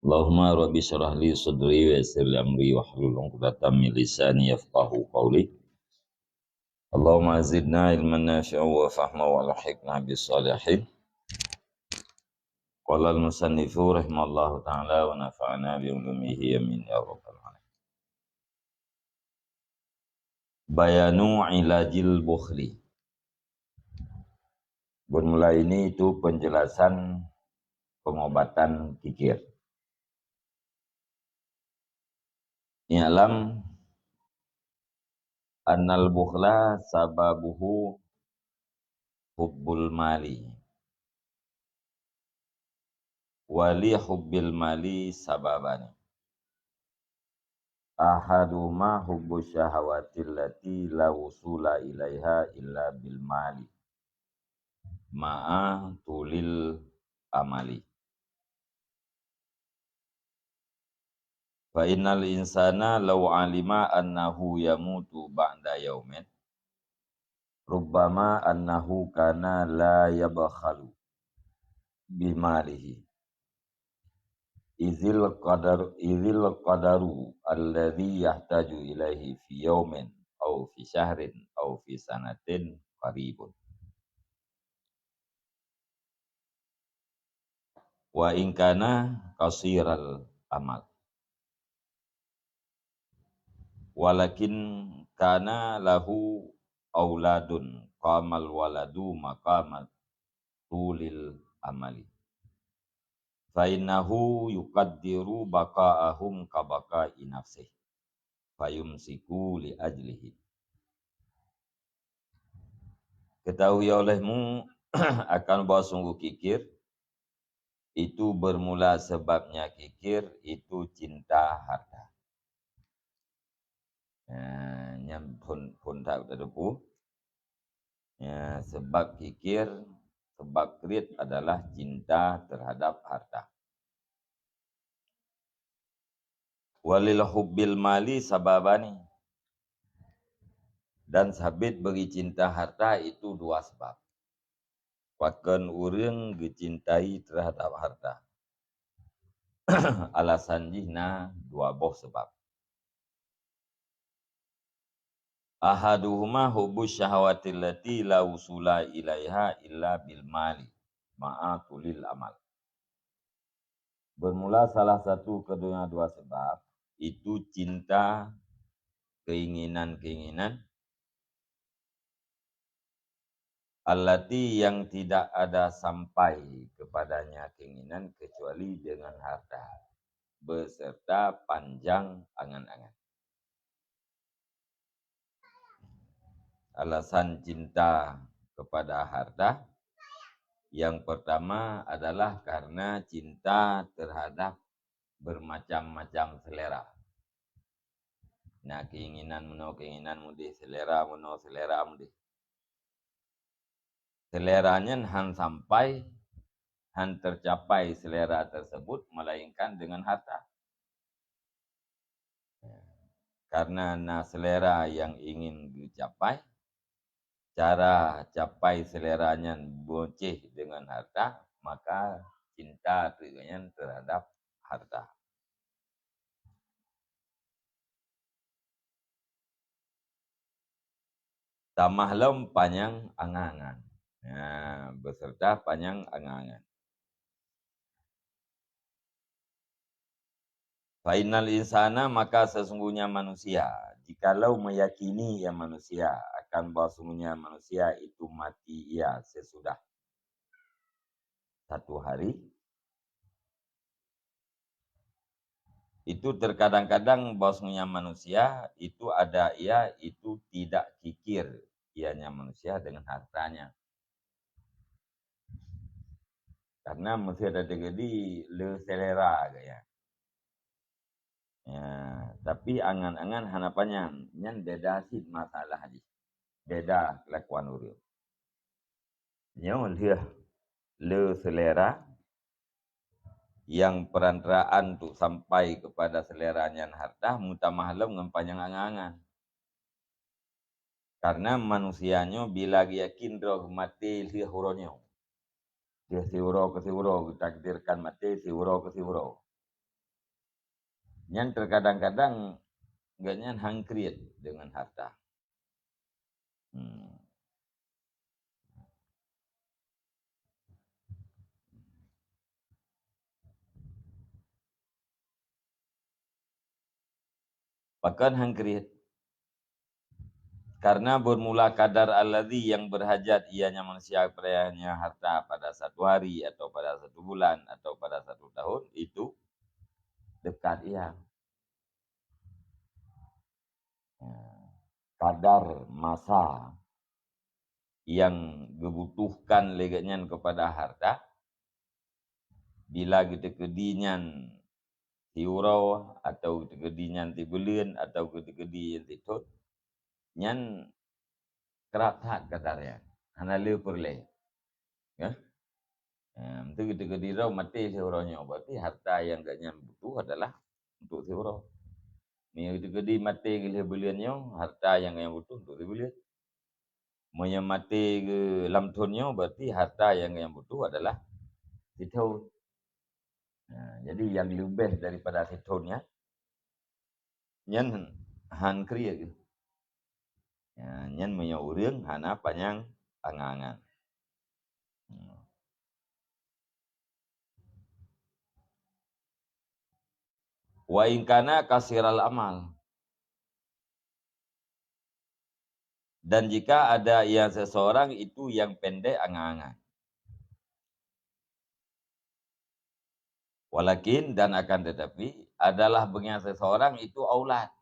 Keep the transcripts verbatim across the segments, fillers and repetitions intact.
Allahumma rabbi syrah li sadri wa yassir li amri wahlul 'uqdatam min lisani yafqahu qawli. Allahumma zidna ilman nafi'a wa fahma wa alhiqna bis salihin. Qala al-musannifu rahimallahu ta'ala wa nafa'ana bi ulumihi, amin ya rabbal alamin. Bayanu ilajil bukhli. Bermula ini itu penjelasan pengobatan kikir. I'lam annal bukhla sababuhu hubbul mali. Wa li hubbil mali sababani. Ahaduhuma hubbu syahawati allati la wusula ilaiha illa bil mali ma'a tulil amali. Fa innal insana law alima annahu yamutu ba'da yaumin, rubbama annahu kana la yabkhalu bimalihi. Izil qadar, izil qadaru alladhi yahtaju ilaihi fi yaumin, au fi syahrin, au fi sanatin qaribun. Wa in kana qasiral amal. Walakin kana lahu auladun qamal waladu maqama tulil amali. Fa innahu yuqaddiru baqa'ahum ka baqa'i nafsih. Fayumsiku li ajlihi. Ketahui olehmu akan bahwa sungguh kikir itu bermula sebabnya kikir itu cinta harta. Nah, nyan phon, phon that teudepu. Ya, sebab kikir, sebab kriet adalah cinta terhadap harta. Walil hubbil mali sababani. Dan sabit bagi cinta harta itu dua sebab. Pakon ureuëng geucintai terhadap harta. Alasan jih na dua boh sebab. Ahaduhuma hubbu syahawati allati la wusula ilaiha illa bil mali ma'a tulil amal. Bermula salah satu keduanya dua sebab, itu cinta keinginan-keinginan allati yang tidak ada sampai kepadanya keinginan kecuali dengan harta beserta panjang angan-angan. Alasan cinta kepada harta yang pertama adalah karena cinta terhadap bermacam-macam selera. Nah, keinginan meunoe, keinginan mudeh, selera meunoe, selera mudeh. Selera nyan han sampai, han tercapai selera tersebut melainkan dengan harta. Karena na selera yang ingin dicapai, cara capai selera nyan beuceh dengan harta, maka cinta teuk nyan terhadap harta. Tamah lom panyang angan-angan. Nah, beserta panyang angan-angan. Fa innal insana, maka sesungguhnya manusia, jikalau meyakini ia manusia akan bahwa sungguhnya manusia itu mati ia sesudah satu hari, itu terkadang-kadang bahwa sungguhnya manusia itu ada ia itu tidak kikir ianya manusia dengan hartanya. Karena meusti ada teugedi le selera gaya. Ya, tapi angan-angan hana panyang, nyan beda cit masalah jih. Beda kelakuan ureuëng. Nyoe lheueh le selera yang perantaraan untuk sampai kepada selera nyan harta meutamah lom ngon panyang angan-angan. Karena manusia nyoe bila geuyakin droe geumaté lheueh uroe nyoe. Lheueh siuroe keu siuroe geutakdirkan maté siuroe keu siuroe. Nyan terkadang-kadang gobnyan han kriet deungon harta. Hmm. Pakon han kriet? Karena bermula kadar alladzi yang berhajat, ianya manusia, kepadanya harta pada satu hari atau pada satu bulan atau pada satu tahun, itu dekat ia. Nah, kadar masa yang dibutuhkan lé gobnyan kepada harta, bila geuteukeudi nyan siuroe, atau geuteukeudi nyan sibuleuen, atau geuteukeudi nyan sithon, nyan krab that kadar nyan, hana le peureulée. Ya? Ha, meunteuk geuteukeudi droe maté lheueh uroe nyoe, berarti harta nyang gobnyan butuh adalah untuk siuroe. Meunyoe geuteukeudi maté lheueh buleuen nyoe, harta nyang gobnyan butuh untuk sibuleuen. Meunyoe maté geu-, lam thon nyoe, berarti harta nyang gobnyan butuh adalah sithon. Ha, jadi nyang leubeh daripada sithon nyan, nyan han kriet geuh. Ya, nyan meunyoe ureuëng hana panyang angan-angan. Hmm. Wa in kana kasiral amal. Dan jika ada ia seseorang itu yang pendek angan-angan. Walakin, dan akan tetapi, adalah beungiang seseorang itu aulat.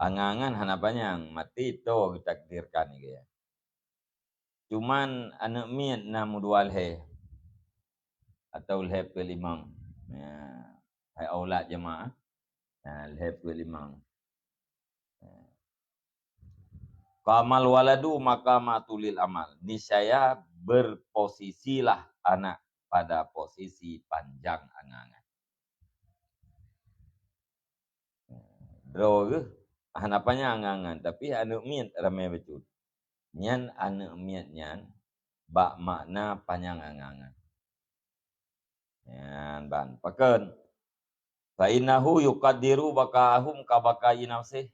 Angan-angan hana panyang, maté toe geutakdirkan lagée nyan. Cuman aneuëk miet na meudua lhée atau lhée peuet limong. Ya, hai aulat jeumaáh. Ya, lhée peuet limong. Ya. Qamal waladu maqama tulil amal. Niscaya berposisilah anak pada posisi panjang angan-angan. Droe geuh hana panyang angan-angan, tapi aneuëk miet ramé bacut. Nyan aneuëk miet nyan bak makna panyang angan-angan. Nyan ban. Pakon? Fa innahu yuqaddiru baqa'ahum ka baqa'i nafsih.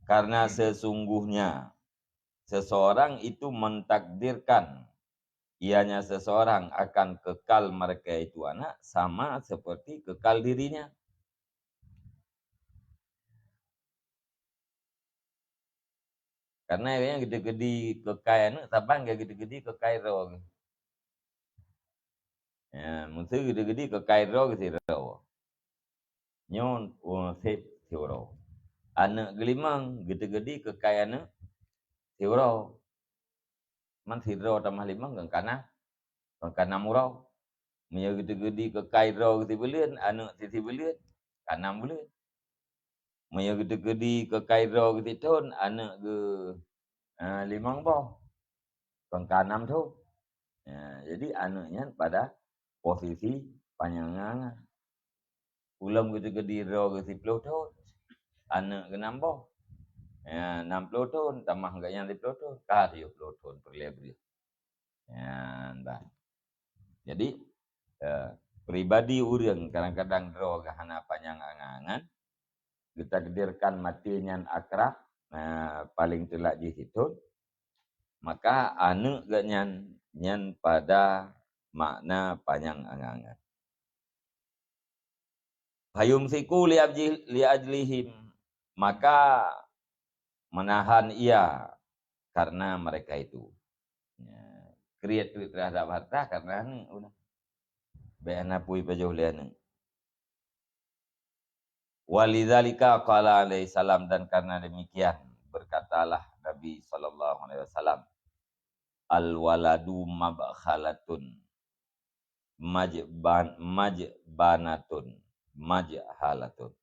Karena sesungguhnya seseorang itu mentakdirkan ianya seseorang akan kekal mereka itu anak sama seperti kekal dirinya. Karena nyan geuteugedi keukai aneuëk saban geuteugedi keukai droe. Ya, meuseu geuteugedi keukai droe geusidroe. Nyoe, oh, seb siuroe. Aneuëk geulimong geuteugedi keukai aneuëk siuroe. Man sidroe tamah limong kan ka nam, kan ka nam uroe. Meunyoe geuteugedi keukai droe geusibuleuen, aneuëk sisibuleuen, ka nam buleuen. Meunyoe geuteugedi keukai droe geusithon, aneuëk geu, ah, limong boh, kon ka nam thon. Ya, jadi aneuëk nyan pada posisi panyang angan-angan. Ulôn geuteugedi droe geusiplôh thon, aneuëk geu nam boh. Ya, nam plôh thon, tamah gobnyan siplôh thon, ka tujoh plôh thon peureulée breuh. Nyan bah. Jadi, eh, pribadi ureuëng kadang-kadang droe geuh hana panyang angan-angan, geutakdirkan maté nyan akrab, eh, paleng telat jih sithon, maka aneuëk gobnyan nyan pada makna panyang angan-angan. Fayumsiku li ajli-, li ajlihim, maka menahan ia karena mereka itu. Ya, kriet terhadap harta karena aneuëk, udah. Bék hana pui pajoh lé aneuëk. Walidzalika qala alaihi salam, dan karena demikian berkatalah Nabi sallallahu alaihi wasallam, "Al waladu mabkhalatun, majban-, majbanatun, majhalatun."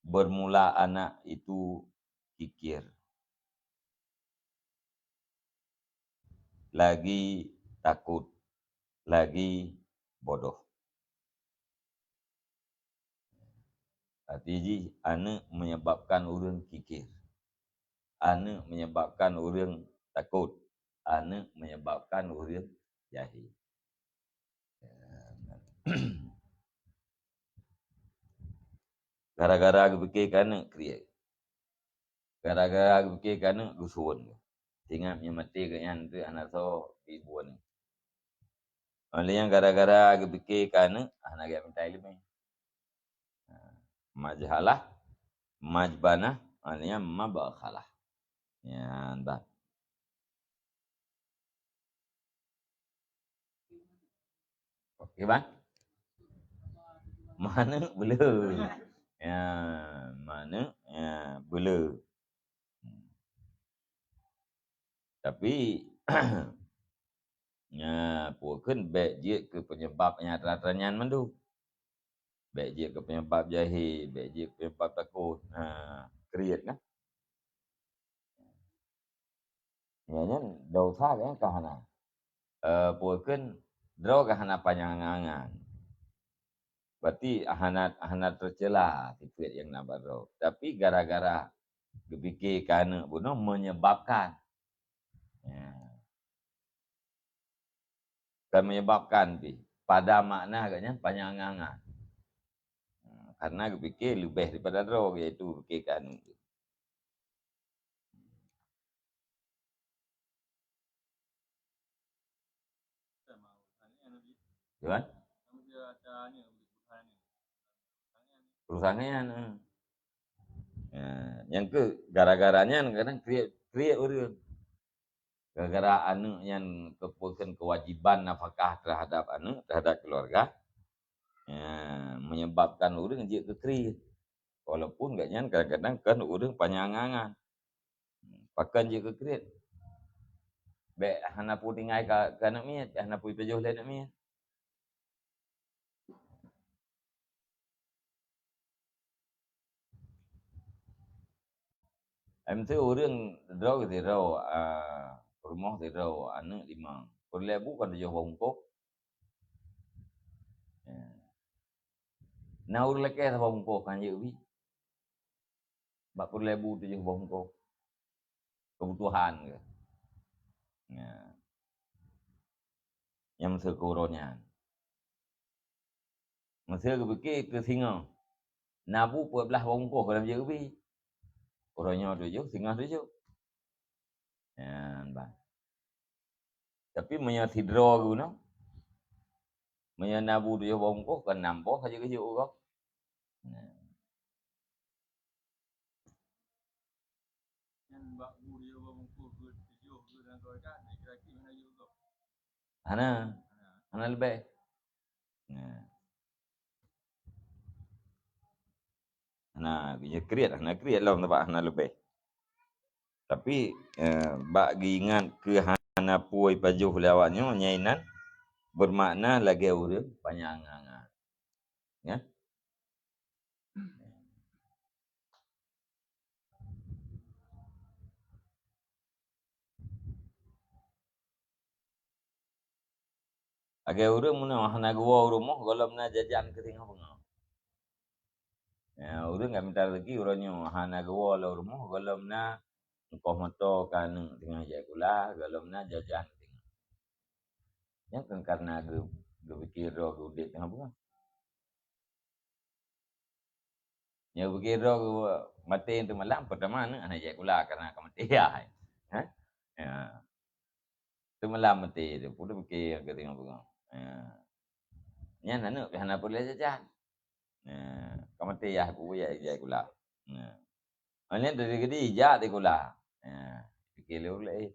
Bermula anak itu kikir, lagi takut, lagi bodoh. Arti jih, aneuëk menyebabkan ureuëng kikir. Aneuëk menyebabkan ureuëng takut. Aneuëk menyebabkan ureuëng jahil. Ya, kan? Gara-gara geupike keu aneuk kriet. Gara-gara geupike keu aneuk dusun. Ingat meunyo maté gobnyan tu hana soe ibu aneuk. Oleh nyan gara-gara geupike keu aneuk hana gét mita ileumèe. Ha, majhalah, majbanah, oleh nyan mabkhalah. Nyan bah. Oke, ban? Maneuk beuleu. Ya, maneuk, ya, beuleu. Tapi, ya, peue kheun bèk jeuet keu penyebab nyang atra-atra nyan mandum. Bèk jeuet keu penyebab jahé, bèk jeuet keu penyebab takot. Ha, kriet kan? Nyan, nyan dosa kan ka hana. Eh, peue kheun droe ka hana panyang angan-angan. Berarti hana, hana teucela sifeuet nyang na bak droe. Tapi gara-gara geupike keu aneuk bunoe menyebabkan. Ya. Kan menyebabkan pih. Pada makna agaknya panyang angan-angan. Ha, karena geupike leubeh daripada droe, yaitu geupike keu aneuk. Kan? Urusan nyan, eh. Ya, nyang keu gara-gara nyan kadang kriet, kriet ureueng. Gara-gara aneuk nyan keupeukon kewajiban nafakah terhadap aneuk, terhadap keluarga, ya, menyebabkan ureueng jeuet keu kriet. Walaupun gobnyan kadang-kadang kon ureueng panyang angan-angan. Pakon jeuet keu kriet? Bèk hana peue tinggai ka, ka aneuk miet, bèk hana peue ipajoh lé aneuk miet. Em tu ureueng droe sidroe, ah, rumoh sidroe, aneuk limong. Peureulèe bu kan tujoh boh bungkôh. Ya. Na ureueng lakèe saboh bungkôh kan jeuet bi. Bak peureulèe bu tujoh boh bungkôh. Kebutuhan ke. Ya. Nyang meuseue keu uroe nyan. Meuseue geupike keu singoh. Na bu peuet blah boh bungkôh ka lheueh jeuet bi. Uroe nyoe tujoh, singoh tujoh. Nyan bah. Tapi meunyoe sidroe geuh nyoe, meunyoe na bu tujoh boh bungkôh, kan nam boh saja geujok u gob. Nah. Nyan bak bu tujoh boh bungkôh geuh tujoh geuh lam keuluwarga, laki-laki hana jok u gob. Hana. Hana. Hana leubeh. Nah. Hana, ya kriet, hana kriet lom sabab hana leubeh. Tapi, eh, bak geuingat keu hana peue ipajoh lé awak nyoe, nyan inan beumakna lagèe ureueng panyang angan-angan. Ya? Lagèe ureueng meunyoe hana geuwoe u rumoh, gohlom na jajan keu singoh beungoh. Ya, ureueng ka mita rezeki uroe nyoe hana geuwoe lom u rumoh, gohlom na ongkoh moto keu aneuk singoh jai sikula, gohlom na jajan keu singoh. Nyan kan karena geu-, geupike droe geuudép singoh beungoh. Nyoe pike droe maté teumalam, peutama aneuk hana jai sikula karena ka maté ayah. Ha? Ya. Teumalam maté tu, peue pike nyang keu singoh beungoh. Ya. Nyan aneuk pih hana peureulèe jajan. Ya. Ka maté ayah, peue jai, jai sikula. Ya. Nyan dari gede jak sikula. Ya. Pike lé ureueng laén.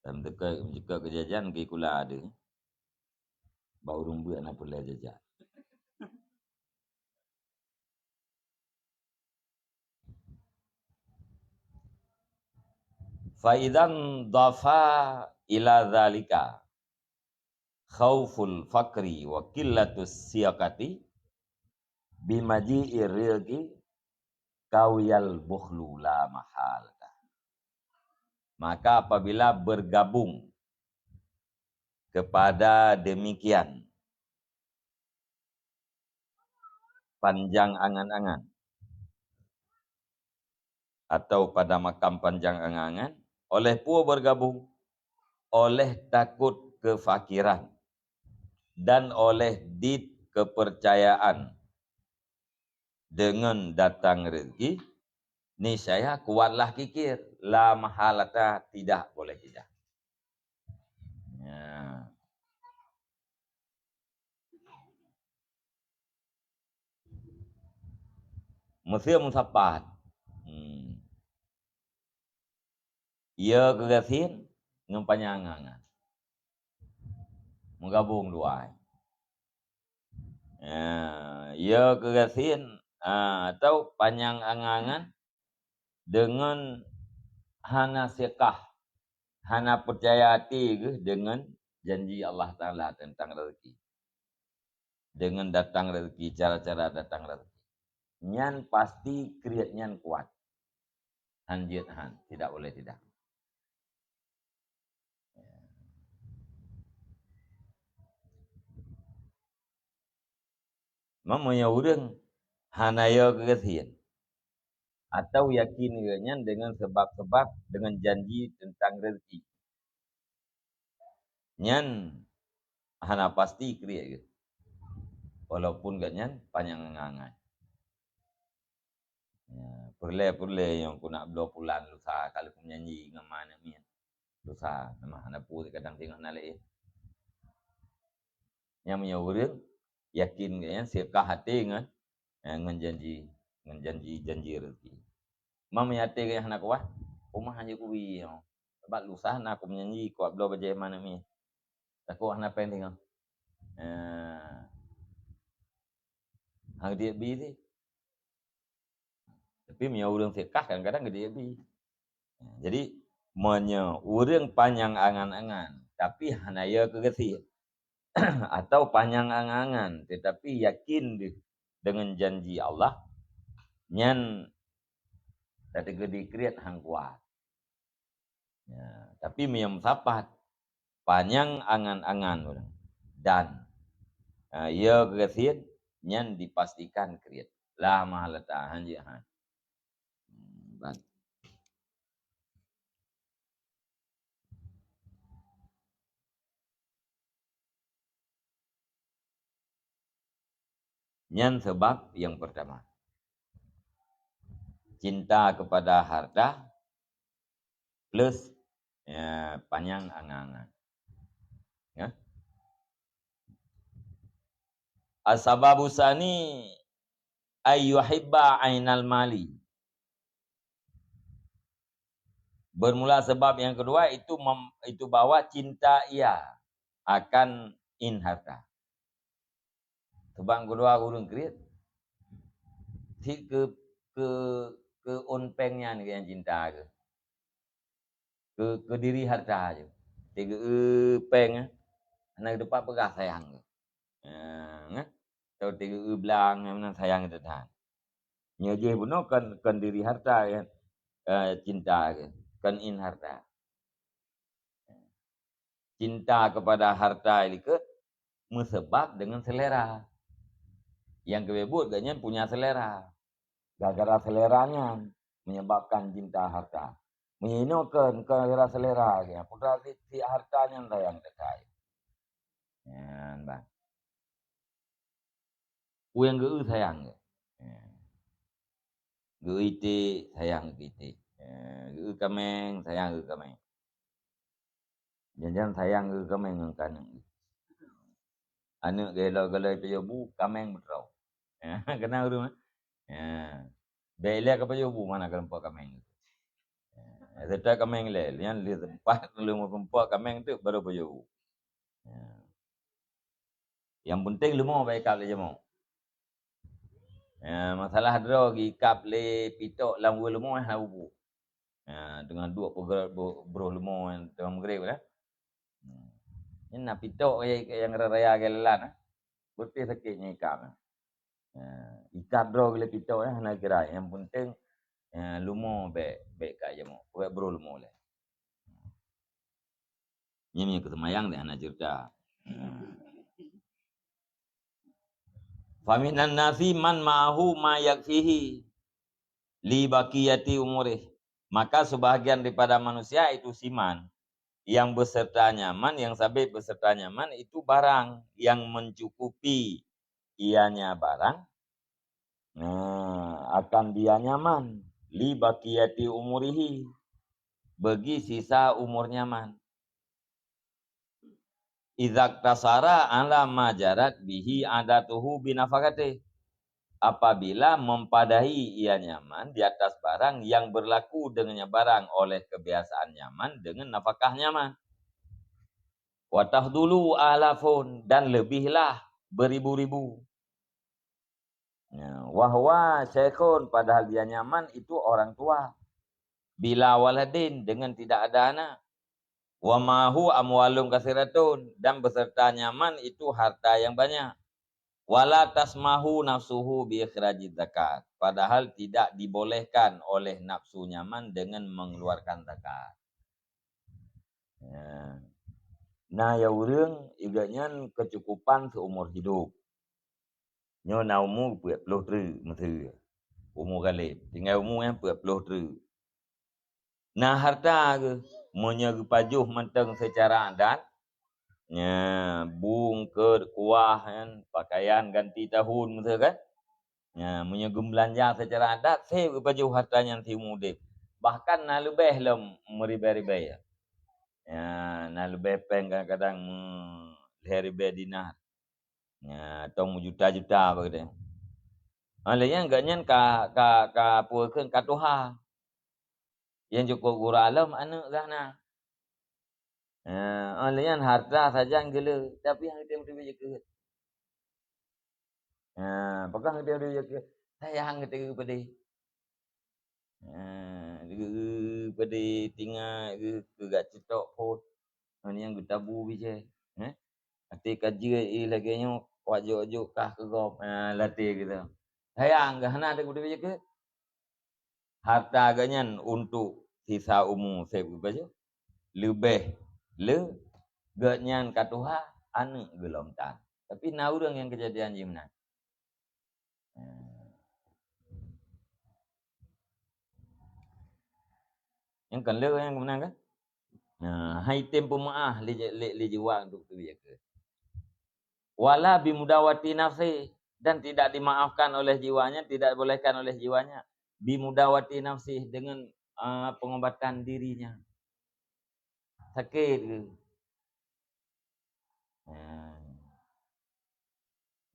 Dan teuka, teuka keu jajan keu sikula deuh. Bak ureueng beuet hana peureulèe jajan. Fa idzan dhafa ila dzalika khauful faqri wa qillatus siqati bimaji'ir rizqi kawiyal bukhlu la mahalata. Maka apabila bergabung kepada demikian panjang angan-angan, atau pada makam panjang angan-angan, oleh peue bergabung? oleh takut kefakiran dan oleh dit kepercayaan dengan datang rezeki, niscaya kuatlah kikir, la mahalata, tidak boleh tidak. Ya. Meuseuh meusapat. Hmm. Ya keugasien ngon panyang angan-angan. Meugabong dua. Ya, ya keugasien, ah, atau panyang angan-angan deungon hana sekah, hana peucaya até geuh deungon janji Allah Taala teuntang rezeki. Deungon datang rezeki, cara-cara datang rezeki. Nyan pasti kriet nyan kuat. Han jeuet han, tidak boleh tidak. Meunyoe ureuëng hana yo keugasien atau yakin geuh nyan deungon sebab-sebab, deungon janji teuntang rezeki, nyan hana pasti kriet geuh. Walaupun geuh nyan panyang angan-angan. Ya, peureulée-peureulée nyang keuneuk bloe pulan lusa ka lheueh meunyanyi ngon ma aneuk miet. Lusa, nama hana peue kadang teungoh na lé. Nyang meunyoe ureuëng yakin geuh nyan sekah até ngon, eh, ngon janji, ngon janji, janji rezeki. Meunyoe até geuh nyan hana kuat, uma hanjeuet kubi nyoe. Sabab lusa na aku meunyanyi, kuat bloe bajée ma aneuk miet. Takot hana péng teungoh. Eh, hana diet bi sih. Tapi meunyoe ureuëng sekah kadang-kadang geudeh bi. Jadi, meunyoe ureuëng panyang angan-angan, tapi hana yo keugasien, atau panyang angan-angan, tetapi yakin deuh deungon janji Allah, nyan tateugeudi kriet han kuat. Ya, tapi meunyoe meusapat, panyang angan-angan ureuëng dan, ah, yo keugasien, nyan dipastikan kriet. La mahalata, han jeuet han. Hmm, ban. Nyan sebab yang pertama. Cinta kepada harta plus, ya, panyang angan-angan. Ya. As-sababu tsani ay yuhibba ainal mali. Bermula sebab yang kedua itu mem-, itu bahwa cinta ia akan in harta. Sebab keudua ureuëng kriet, cit keu, keu, keu ôn péng nyan keu nyang cinta keu. Keu, keu diri harta jih. Teugeue péng, hana teumpat peugah sayang keu. Nah, atau teugeue blang, meunan sayang teuh that. Nyoe jih bunoe kon, kon diri harta, eh, cinta keu, kon in harta. Cinta kepada harta likot meusebab dengan selera. Nyang keubiet buet geuh nyan punya selera. Gara-gara selera nyan menyebabkan cinta harta. Meunyoe kon, kon gara-gara selera geuh nyan, putra si, si harta nyan sayang teukai. Nyan, bah. Peue nyang geu-eu sayang geuh. Geu-eu iték, sayang geu iték. Geu-eu kaméng, sayang geu kaméng. Janjan sayang geu kaméng ngon kaneuk. Aneuk geuh lom galai pajoh bu, kaméng beutôi. Keunan ureuëng, eh? Ya. Bék ilée ka pajoh bu mana ka lumpah kaméng. Ya. Seutôt kaméng ilée, nyan lé sempat leumo lumpah kaméng teuk baru pajoh bu. Ya. Nyang penting leumo bak ikab lé jameuk. Ya, masalah droe geuikab lé pitok lam weue leumo hana bubu. Ya, teungoh duek peugeurot bu-, broh leumo teungoh meugreb dah. Hmm. Nyan na pitok nyang raya-raya geuh lalan, eh. Beuteh sakét nyang ikab, eh. Ya, ikab droe geuh lé pitok, eh, hana kira. Nyang penting, ya, leumo bék, bék kab jameuk, bék broh leumo lé. Nyan meunyoe keu seumayang deh hana cerita. Faminan nasi man ma'ahu ma yakfihi li baqiyati umurih. Maka sebahagian daripada manusia itu siman Yang beserta nyaman, yang sabit beserta nyaman itu barang yang mencukupi ianya barang, nah, akan dia nyaman, li baqiyati umurihi, bagi sisa umur nyaman. Idza tasara ala ma jarat bihi adatuhu binafaqatih. Apabila mempadahi ia nyaman di atas barang yang berlaku dengannya barang oleh kebiasaan nyaman dengan nafkah nyaman. Wa tafdulu alafun, dan lebihlah beribu-ribu. Ya, wa huwa syaikhun, padahal dia nyaman itu orang tua. Bila waladin, dengan tidak ada anak. Wa mahu amwalun kasiratun, dan beserta nyaman itu harta yang banyak. Wala tasmahu nafsuhu bi ikhraji zakat, padahal tidak dibolehkan oleh nafsu nyaman dengan mengeluarkan zakat. Ya. Nah, ya ureuëng, igat nyan kecukupan seumur hidup. Nyoe na umu peuet ploh treuk meuseue. Umu galeb, tinggai umu nyang peuet ploh treuk. Na harta geuh, meunyoe geupajoh mantong seucara adat, nya, bungkot, kuah, kan, pakaian ganti tahun, meuseue kan? Nya, meunyoe geumeulanja seucara adat, seb geupajoh harta nyan siumu udeb. Bahkan na leubeh lom meuribèe-ribèe. Nya, na leubeh péng kadang-kadang meulhèe ribèe dinar. Nya, atau meujuta-juta bak geutanyoe. Ha, lé nyan gobnyan ka, ka, ka peue kheun, ka tuha. Nyang cukôp gura lom aneuk geuh na. Ha, lé nyan harta sajan geule, tapi han geutem teubiet jeukeut. Ha, pakon han geutem teubiet jeukeut? Sayang geutem geupeudeh. Ha, geupeudeh tingat geuh keu gak cetok phon. Ngon nyang geutabu bijéh. Eh? Até ka jeuet lagèe nyoe, wajok-wajok kah keu gob. Ha, latèe geutanyoe. Sayang geuh hana teubiet jeukeut. Harta geuh nyan untuk sisa umu seb geupajoh. Leubeh le geuh nyan ka tuha, aneuk geuh lom tan. Tapi na ureuëng nyang keujadian jih meunan. Nyang kan le nyang meunan kan? Nah, hai tem peumeu'ah lé, lé, lé jiwa untuk teubiet jeukeut. Wala bimudawati nafsi, dan tidak dimaafkan oleh jiwanya, tidak dibolehkan oleh jiwanya, bimudawati nafsi, dengan, ah, pengobatan dirinya. Sakét ke? Ha.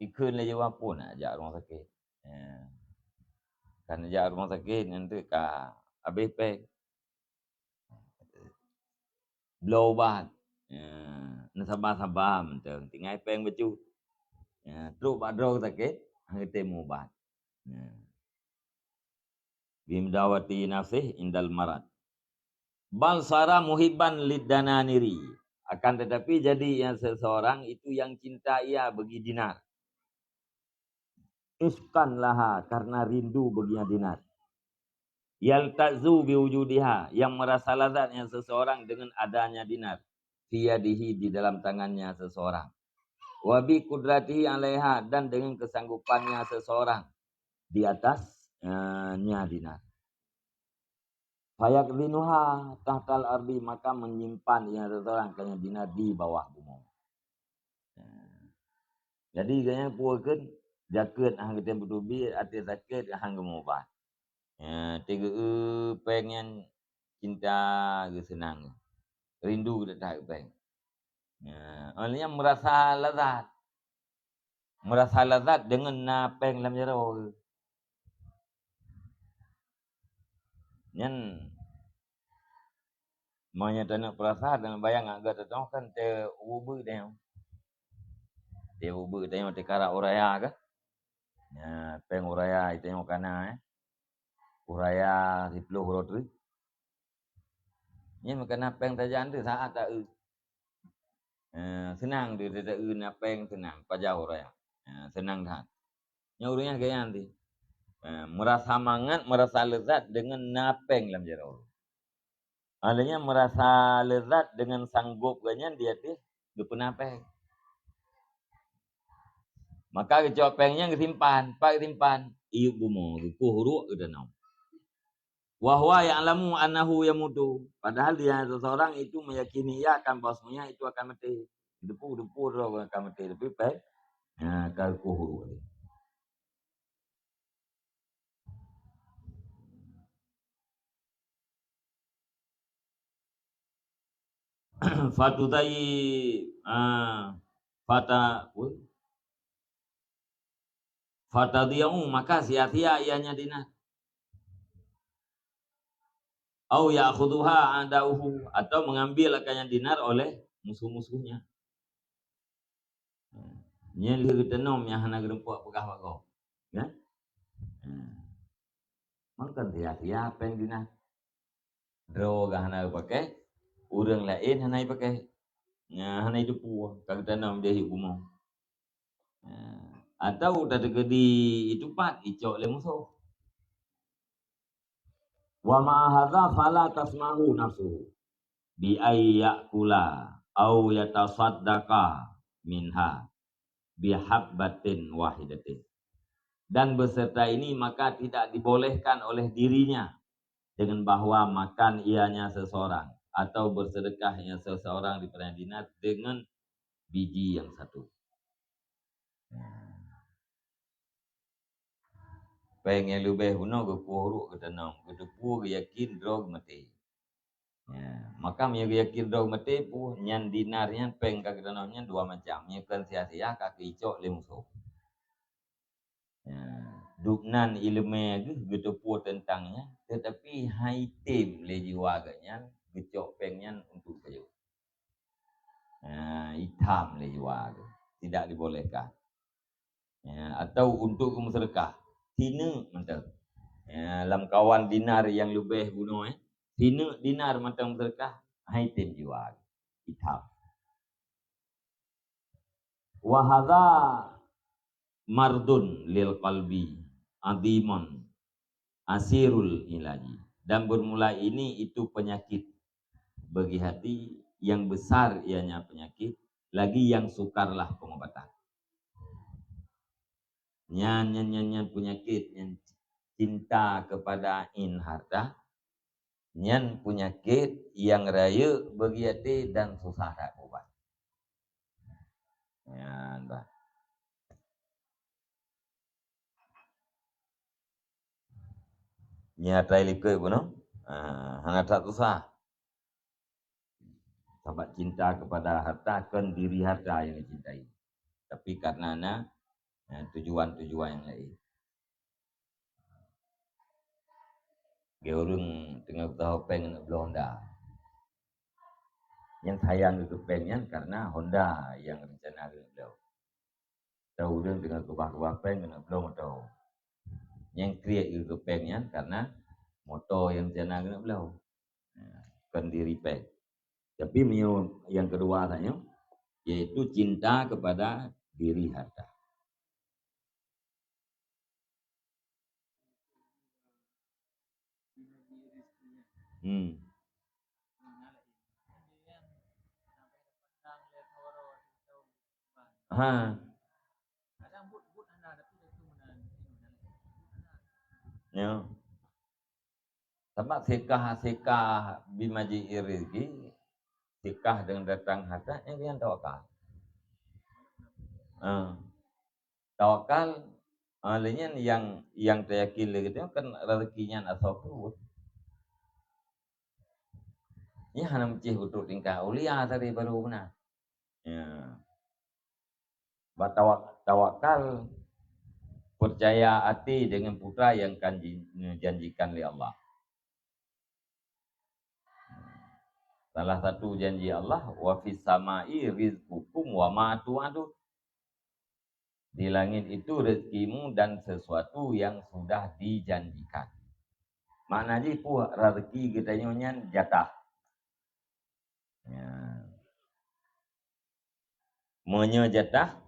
Ikheun lé jiwa phon nak jak rumoh sakét. Ha. Kan jak rumoh sakét nyan teuk ka habéh péng. Bloe ubat. Ha. Neusaba-saba mantong, tinggai péng bacut. Ha. Trok bak droe sakét, han geutem ubat. Ha. Bimudawati nafsih indal marad. Bal sara muhibban lidananiri. Akan tetapi jadi ia seseorang itu yang cinta ia bagi dinar. Iskan laha, karena rindu baginya dinar. Yaltazu biwujudiha, yang merasa lazatnya seseorang dengan adanya dinar. Fi yadihi, di dalam tangannya seseorang. Wa bi qudratihi alaiha, dan dengan kesanggupannya seseorang di atas, eh, nya dinar. Fayakzinuha tahtal ardi, maka menyimpan ia seseorang kanya dinar di bawah bumoe. Nah. Jadi gobnyan peue kheun, jakeuet han geutem beuteubiet, até sakét han geumubat. Ya, teugeue péng nyan cinta geuh seunang geuh. Rindu geuh that keu péng. Ya, awaknyan meurasa lazat. Meurasa lazat deungon na péng lam jaroe geuh. Nyan, meunyoe taneuk peurasa, taneuk bayang agak teutoh kan teuubeut tanyoe. Teuubeut tanyoe teukarap uraya kah? Nya, péng uraya tanyoe kana, eh. Uraya siploh uroe treuk. Nyan meukeuna péng tajak teuh saát ta-eu. Eh, seunang teuh ta-eu na péng seunang, pajoh uraya. Eh, seunang that. Nyan ureuëng nyan kaya nyan teuh. Eh, meurasa mangat, meurasa leuzat deungon na péng lam jaroe. Alheuh nyan meurasa leuzat deungon sanggop geuh nyan di ateueh geupeuna péng. Maka geucok péng nyan geusimpan, pat geusimpan, iyup bumoe, geukoh ruek geutanam. Wa huwa ya'lamu annahu yamutu. Padahal dia seseorang itu meyakini ia akan bahwasanya itu akan mati. Depu-depu droe akan mati, tapi pèng, ha, ka kuh uruk tadi. Fatudai, ah, fata-, fatadhi'u, maka sia-sia ianya dinar. Au ya'khudhuha a'da'uhu, atau mengambil akan nyan dinar oleh musuh-musuhnya. Nyan lheueh geuteunom nyang hana geureumpok peugah bak gob. Kan? Ha. Mangkon sia-sia pèng dinar. Droe geuh hana geupakai, ureueng laén hana jipakai. Nyan hana jiteupeue, ka geuteunom di bumoe. Ha. Atau tateukeudi itupat, icok lé musoh. Wa ma'a hadza fala tasmahu nafsuhu bi ay ya'kula au yatasaddaqa minha bihabbatin wahidatin. Dan beserta ini maka tidak dibolehkan oleh dirinya dengan bahwa makan ianya seseorang atau bersedekah ianya seseorang daripada dinar dengan biji yang satu. Nah. Pèng nyang leubeh bunoe geukuh ruk geuteunom, geuteupeue geuyakin droe geumaté. Ya, maka meunyoe geuyakin droe geumaté peue, nyan dinar nyan pèng ka geuteunom nyan dua macam. Meunyoe kon sia-sia ka geuicok lé musoh. Ya, dubnan ileumèe geuh geuteupeue teuntang nyan, teutapi han item lé jiwa geuh nyan geucok pèng nyan untuk pajoh. Ya, itam lé jiwa geuh, tidak dibolehkan. Ya, atau untuk geumeuseudeukah, sineuk mantong. Ya, lam kawan dinar nyang leubeh bunoe, eh, sineuk dinar mantong meuseudeukah, han item jiwa, itam. Wa hadza mardun lil qalbi adhimun asirul ilaji. Dan bermula ini itu penyakit bagi hati yang besar, ianya penyakit, lagi yang sukarlah pengobatan. Nyan, nyan, nyan, nyan penyakit, nyan cinta kepada in harta, nyan penyakit yang rayeuk bagi até dan susah that ubat. Nyan bah. Nyan tai likot bunoe, ah, hana that susah. Sabab cinta kepada harta, kon diri harta yang dicintai, tapi karena na, eh, tujuan-tujuan yang lain. Geu ureueng teungoh geusaho pèng keuneuk bloe Honda. Nyang sayang keu pèng nyan karena Honda nyang rencana keuneuk bloe. Atau ureueng teungoh keubah-keubah pèng keuneuk bloe moto. Nyang kriet keu pèng nyan karena moto nyang rencana keuneuk bloe. Nah, kon diri pèng. Tapi meunyoe yang kedua tanyoe, yaitu cinta kepada diri harta. Hmm. Ha. Ya. Sabab sikah-sikah bimaji'i rizki, sikah dengan datang harta, nyan tawakal. Ha. Tawakal, ha, lé nyan nyang, nyang tayakin lé geutanyoe kan rezeki nyan asoe pruet. Nyan hana meucéh peutrok tingkat aulia tadi baru beuna. Ya. Bak tawa-, tawakal, percaya até dengan putra yang kan ji-, janjikan lé Allah. Salah satu janji Allah, "Wa fis sama'i rizqukum wa ma tu'adun." Di langit itu rezekimu dan sesuatu yang sudah dijanjikan. Makna jih peue, rezeki geutanyoe nyan jatah. Ya. Meunyoe jatah,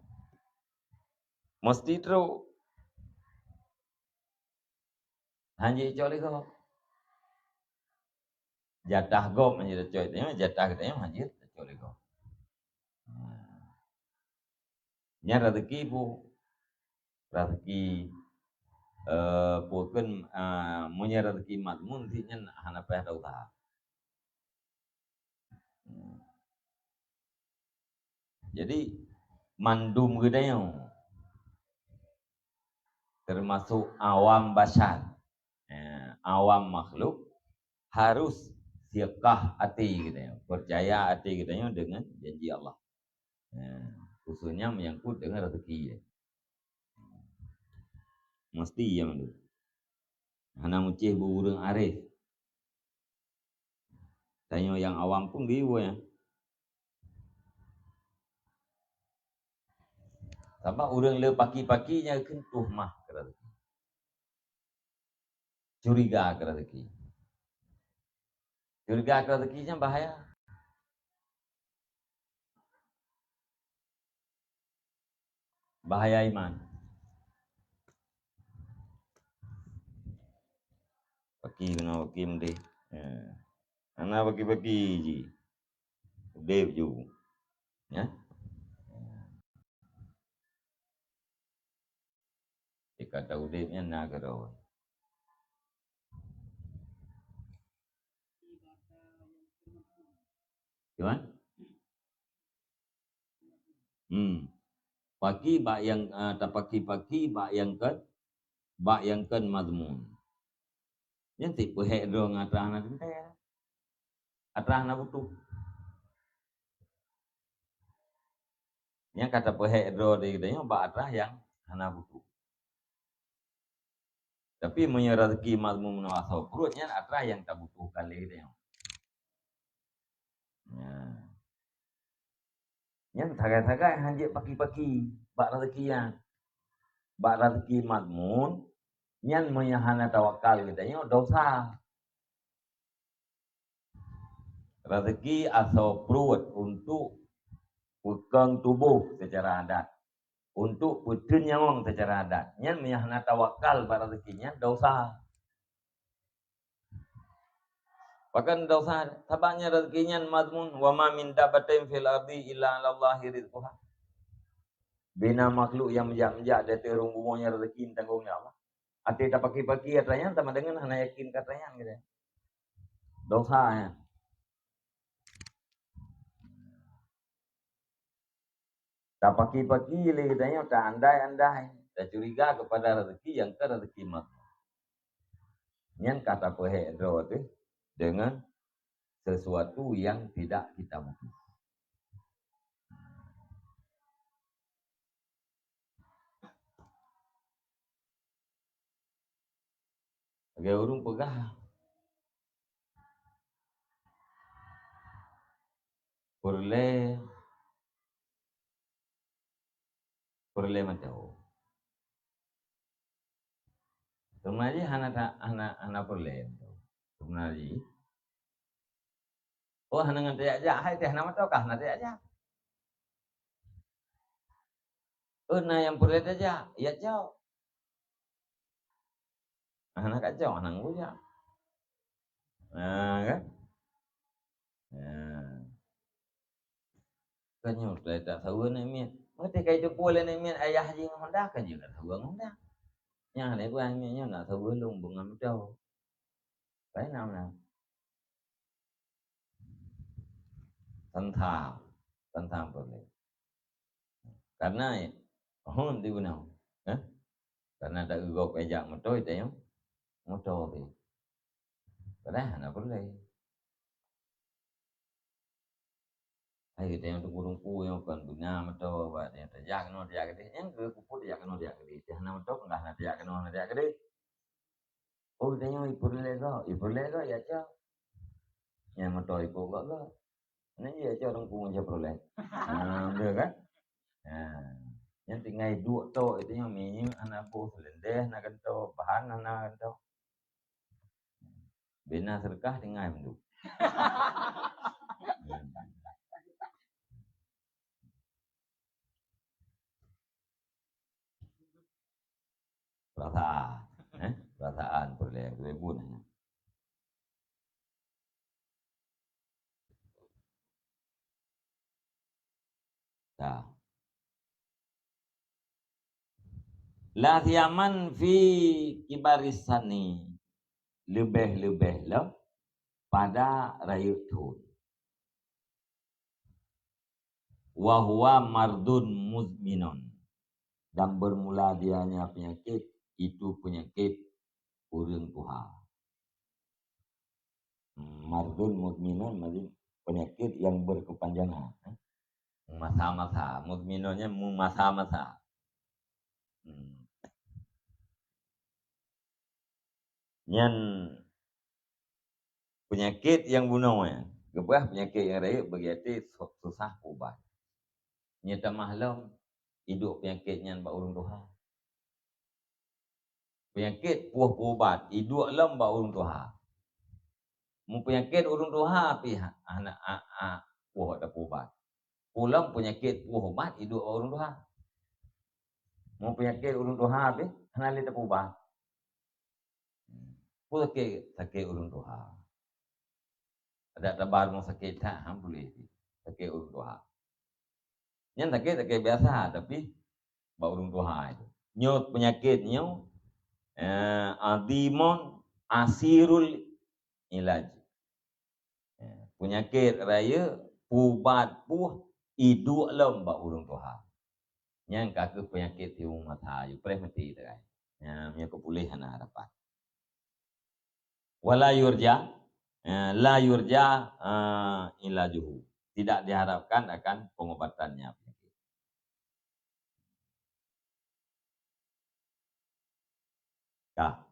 meusti trok. Hana jicok lé gob. Jatah gob hana jicok lé tanyoe, jatah geutanyoe hana jicok lé gob. Nah. Nyan rezeki peue? Rezeki eh, peue kheun, eh, meunyoe raseuki mazmun, cit nyan hana payah tausaha. Jadi, mandum geutanyoe, teumasok awam basyar, eh, awam makhluk, harus siqah até geutanyoe, peucaya até geutanyoe deungon janji Allah. Eh, khususnya menyangkut deungon raseuki. Mesti ya mandum. Hana meucéh beu ureuëng arif. Tanyoe nyang awam pun geuyue nyan. Sabab ureuëng le paki-paki nyan kheun tuh mah keu raseuki. Curiga keu raseuki. Curiga keu raseuki nyan bahaya. Bahaya iman. Paki keunoe, paki meudeh. Ya. Hana paki-paki jih. Udeb ju. Ya. Di kata udeb nyan na keudroe. Cuman? Hmm. Paki bak nyang, ah, tapaki-paki bak nyang kon, bak nyang kon mazmun. Nyan cit peuhek droe ngon atra hana teuntèe. Atra hana butuh. Nyan ka tapeuhek droe di geutanyoe bak atra nyang hana butuh. Tapi meunyoe raseuki mazmun meunoe asoe pruet nyan atra nyang tabutuhkan lé geutanyoe. Nah. Nyan sagai-sagai han jeuet paki-paki bak raseuki nyan. Bak raseuki mazmun, nyan meunyoe hana tawakal geutanyoe dosa. Raseuki asoe pruet untuk peukong tuboh seucara adat, untuk peuteun nyawöng seucara adat. Nyan meunyoe hana tawakal bak raseuki nyan dosa. Pakon dosa? Sabab nyan raseuki nyan mazmun, "Wa ma min dabbatin fil ardi illa 'alallahi rizquha." Bina makhluk nyang meujak-meujak di ateueh rhueng bumoe nyan raseuki tanggong Allah. Até tapaki-paki atra nyan sama dengan hana yakin keu atra nyan gitu. Dosa nyan. Tapaki-paki lé geutanyoe, ta-andai-andai, tacuriga keupada raseuki nyang ka raseuki mazmun. Nyan ka tapeuhek droe teuh deungon sesuatu yang tidak kita butuh. Lagèe ureueng peugah, peureulèe, peureulèe mantong. Teuma jih hana ta-, hana, hana peureulèe mantong. Teuma jih Oh, hana ngon tajak-jak, hai teuh hana mantong kah hana tajak-jak. Oh, na nyang peureulèe tajak, jak cok. Hana kacok, hana ngon jak. Nah, kan? Nah. Kan nyoe, tak saweue aneuk miet. Meunteuk ka jiteupeue lé aneuk miet, ayah jih ngon Honda, kan jih ka saweue ngon Honda. Nyang hana ipeugah aneuk miet nyoe nak saweue lôn beungon moto. Laén na meunan. Tantang, tantang peureulèe. Karena, hon di gunong, eh? Karena tak geugob kajak moto, itu yang moto tu. Padahal hana peureulèe. Hai, geutanyoe teungku-teungku nyang kon beuna moto, bak tanyoe tajak keunoe tajak keudeh. Nyang keu peue tajak keunoe tajak keudeh. Teuh hana moto, peugah hana tajak keunoe hana tajak keudeh. Oh, geutanyoe ipeureulèe gob, ipeureulèe gob, ya cok. Nyang moto ipeureulèe gob. Nah, ya cok teungku ngon peureulèe. Ha, beutôi kan? Ha. Nyang tinggai duek tok itu nyang minyeuk hana boh, seulendeh hana gantoe, bahan hana gantoe. Bina seudeukah tinggai mandum. Perasaan, eh? Perasaan peureulèe, peureulèe buet nyan. Dah. La siyaman fi kibaris sinni, leubeh-leubeh lom pada rayeuk thon. Wa huwa mardun muzminun, dan bermula dianya penyakit itu penyakit ureuëng tuha. Mardun muzminun, maksud penyakit yang berkepanjangan, eh. Masa-masa, muzminunnya masa-masa. Hmm. Nyan penyakit nyang bunoe, geupeugah penyakit nyang rayeuk bagi até su-, susah peuubat. Nyan tamah lom iduek penyakit nyan bak ureuëng tuha. Penyakit puih peuubat iduek lom bak ureuëng tuha. Meupenyakit ureuëng tuha pih ha-, hana a, a, puih tapeuubat. Peue lom penyakit puih ubat iduek bak ureuëng tuha. Meupenyakit ureuëng tuha pih hana lé tapeuubat. Peue sakét? Sakét ureuëng tuha. Adak taba rumoh sakét that, han puléh pih. Sakét ureuëng tuha. Nyan sakét, sakét biasa, tapi bak ureuëng tuha itu. Nyoe penyakit nyoe, eh, azimun asirul ilaj. Eh, penyakit rayeuk peuubat puih iduek lom bak ureuëng tuha. Nyan ka keuh penyakit timu masa, yue preh meuti teukai. Nyan, nyoe keu puléh hana harapan. Wala yurja, eh, la yurja, eh, ilajuhu. Tidak diharapkan akan pengobatannya. Ka.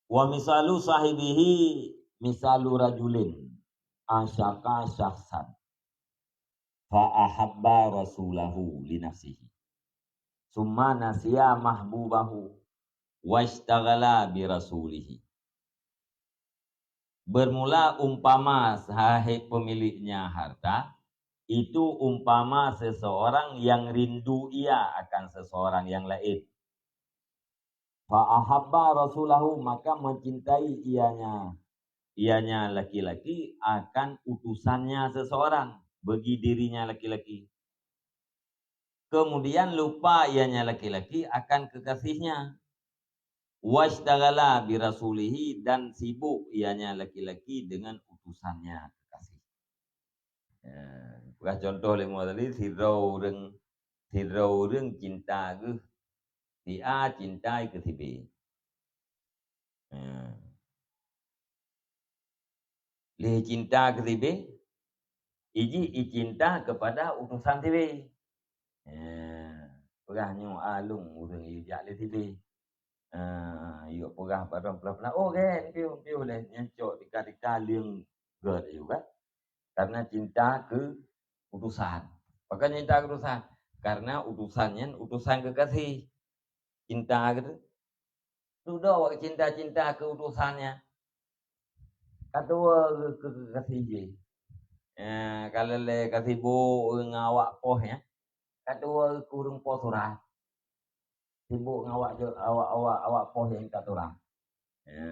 Wa misalu sahibihi misalu rajulin asyaqa syakhsan fa ahabba rasulahu li nafsihi. Summa nasiya mahbubahu washtaghala bi rasulihi. Bermula umpama sahib pemiliknya harta, itu umpama seseorang yang rindu ia akan seseorang yang lain. Fa ahabba rasulahu, maka mencintai ianya, ianya laki-laki akan utusannya seseorang, bagi dirinya laki-laki. Kemudian lupa ianya laki-laki akan kekasihnya. Washtaghala bi rasulihi, dan sibuk ianya laki-laki dengan utusannya kekasih. Ya, peugah contoh lé Muhammad Ali, sidroe ureuëng, sidroe ureuëng cinta geuh, si A cinta keu si B. Ya. Lé cinta keu si B, iji icinta kepada utusan si B. Eh, peugah nyoe along ureuëng ijak lé si B. Eh, yuk peugah barang pelan-pelan. Oh, gen, piu, piu leh. Nyan cok tika-tika lieng gét yuk kan. Karena cinta keu utusan. Pakon cinta keu utusan? Karena utusan nyan utusan kekasih. Cinta keu tu. Dudoe awak cinta-cinta keu utusan nyan. Ka tuwo keu, keu, keu kasih jih. Eh, ka lé, lé ka sibuk ngon awak poh nyan. Ka tuwo keu ureuëng poh surat. Sibuk ngon awak jo-, awak, awak, awak poh nyang ka surat. Ya.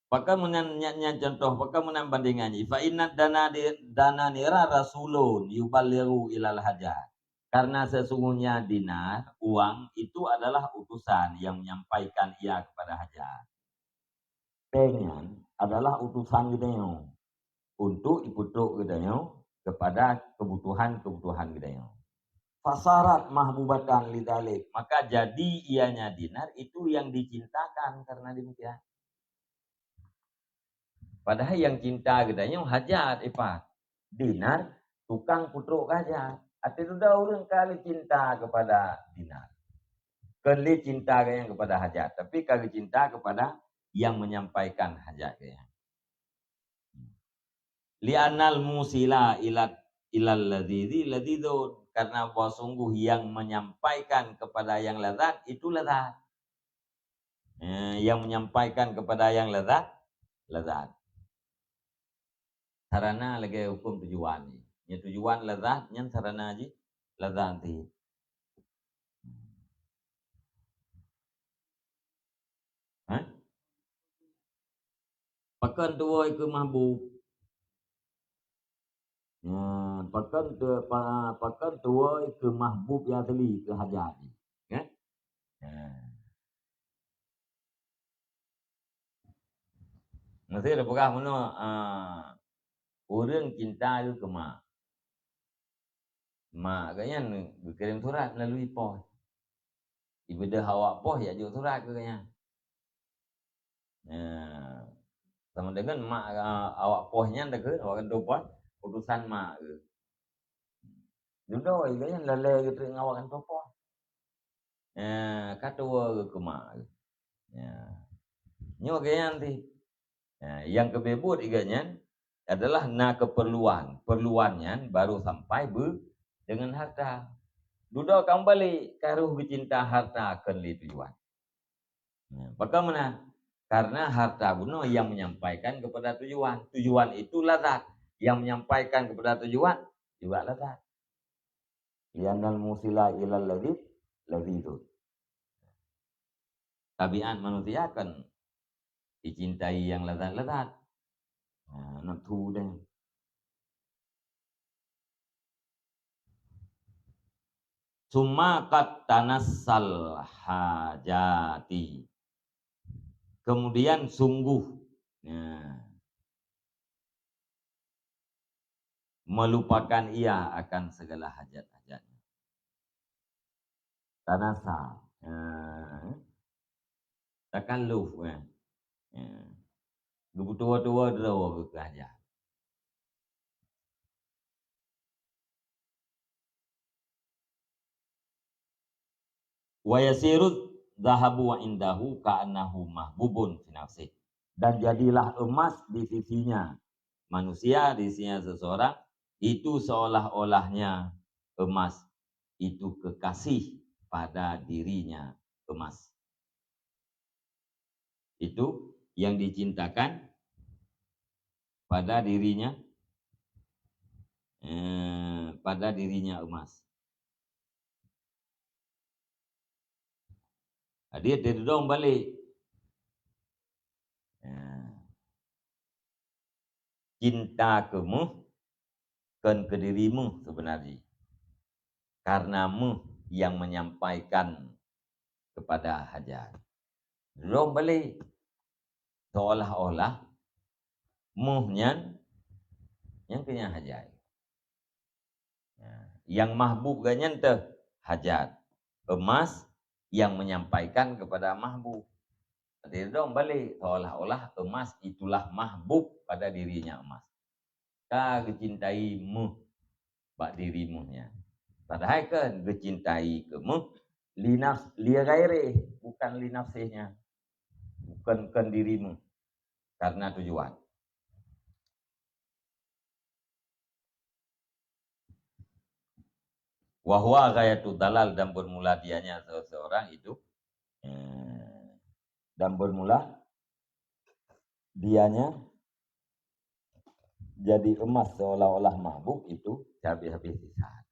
Pakon meunan nyan, nyan contoh, pakon meunan bandingan jih. Fa inna dana di-, dananira rasulun yuballighu ilal hajat. Karena sesungguhnya dinar, uang, itu adalah utusan yang menyampaikan ia kepada hajat. Péng nyan adalah utusan geutanyoe untuk ipeutrok geutanyoe kepada kebutuhan-kebutuhan geutanyoe. Fasarat mahbubatan lidalik, maka jadi ianya dinar itu yang dicintakan karena demikian. Padahai nyang cinta geutanyoe hajat, ipat. Dinar tukang peutrok hajat. Até dudoe ureuëng ka lé cinta kepada dinar. Kon lé cinta geutanyoe kepada hajat, tapi ka geucinta kepada yang menyampaikan hajat geutanyoe. Li'annal musila ilat, ilal ladhizi ladhizun. Karena bahwa sungguh yang menyampaikan kepada yang lazat itu lazat. Eh, yang menyampaikan kepada yang lazat, lazat. Sarana lagée huköm tujuan jih. Nyang tujuan lazat, nyan sarana jih lazat jih. Pakon tuwoe keu mahbub? Nyan, pakon tu, pa-, pakon tuwoe keu mahbub nyang asli, keu hajat jih. Kan? Nyan. Meusé tapeugah meunoe, ah, ureuëng cinta keu mak. Mak geuh nyan geukirém surat meulalu poh. Ibeudôh awak poh, ijok surat keu geuh nyan. Nah, sama dengan mak, ah, awak poh nyan takheun, awak kantô poh, utusan mak geuh. Dudoe geuh nyan lalée geutrek ngon awak kantô poh. Eh, ka tuwoe geuh keu mak geuh. Ya. Nyoe geuh nyan tih. Ya, nyang keubeue buet geuh nyan adalah na keupeurluan. Peurluan nyan baru sampai beu deungon harta. Dudoe ka meubalek, ka roh geucinta harta kon lé tujuan. Ya, pakon meunan? Karena harta bunoe yang menyampaikan kepada tujuan. Tujuan itu lazat. Yang menyampaikan kepada tujuan juga lazat. Lianal musila ilal ladzi, ladzi itu. Tabiat manusia kan dicintai yang lazat-lazat. Nah, nafsu deh. Summa qad tanassal hajati. Kemudian sungguh. Nah. Melupakan ia akan segala hajat-hajatnya. Tanasa. Eh. Takalluf, eh. Eh. Geupeutuwoe-tuwoe droe keu hajat. Wa yasiru dzahabu indahu ka'annahu mahbubun fi nafsih. Dan jadilah emas di sisinya, manusia di sisinya seseorang, itu seolah-olahnya emas, itu kekasih pada dirinya emas. Itu yang dicintakan pada dirinya, eh, pada dirinya emas. Jadi, teuridong balek. Ya. Cinta keu méuh kon keu diri méuh seubeuna jih. Karena méuh nyang menyampaikan kepada hajat. Lom balek. Seolah-olah méuh nyan nyang keu nyang hajat. Ya, nyang mahbub geuh nyan teuh hajat. Emas yang menyampaikan kepada mahbub. Jadi, lom balek, seolah-olah emas itulah mahbub pada dirinya emas. Ka geucintai méuh bak diri méuh nyan. Padahai kan geucintai keu méuh li nafs-, li ghairih, bukan li nafsih nyan. Bukan, bukan diri méuh. Karena tujuan. Wa huwa ghayatu dalal, dan bermula dianya seseorang itu, eh, dan bermula dianya jadi emas seolah-olah mahbub itu habis-habis sisat.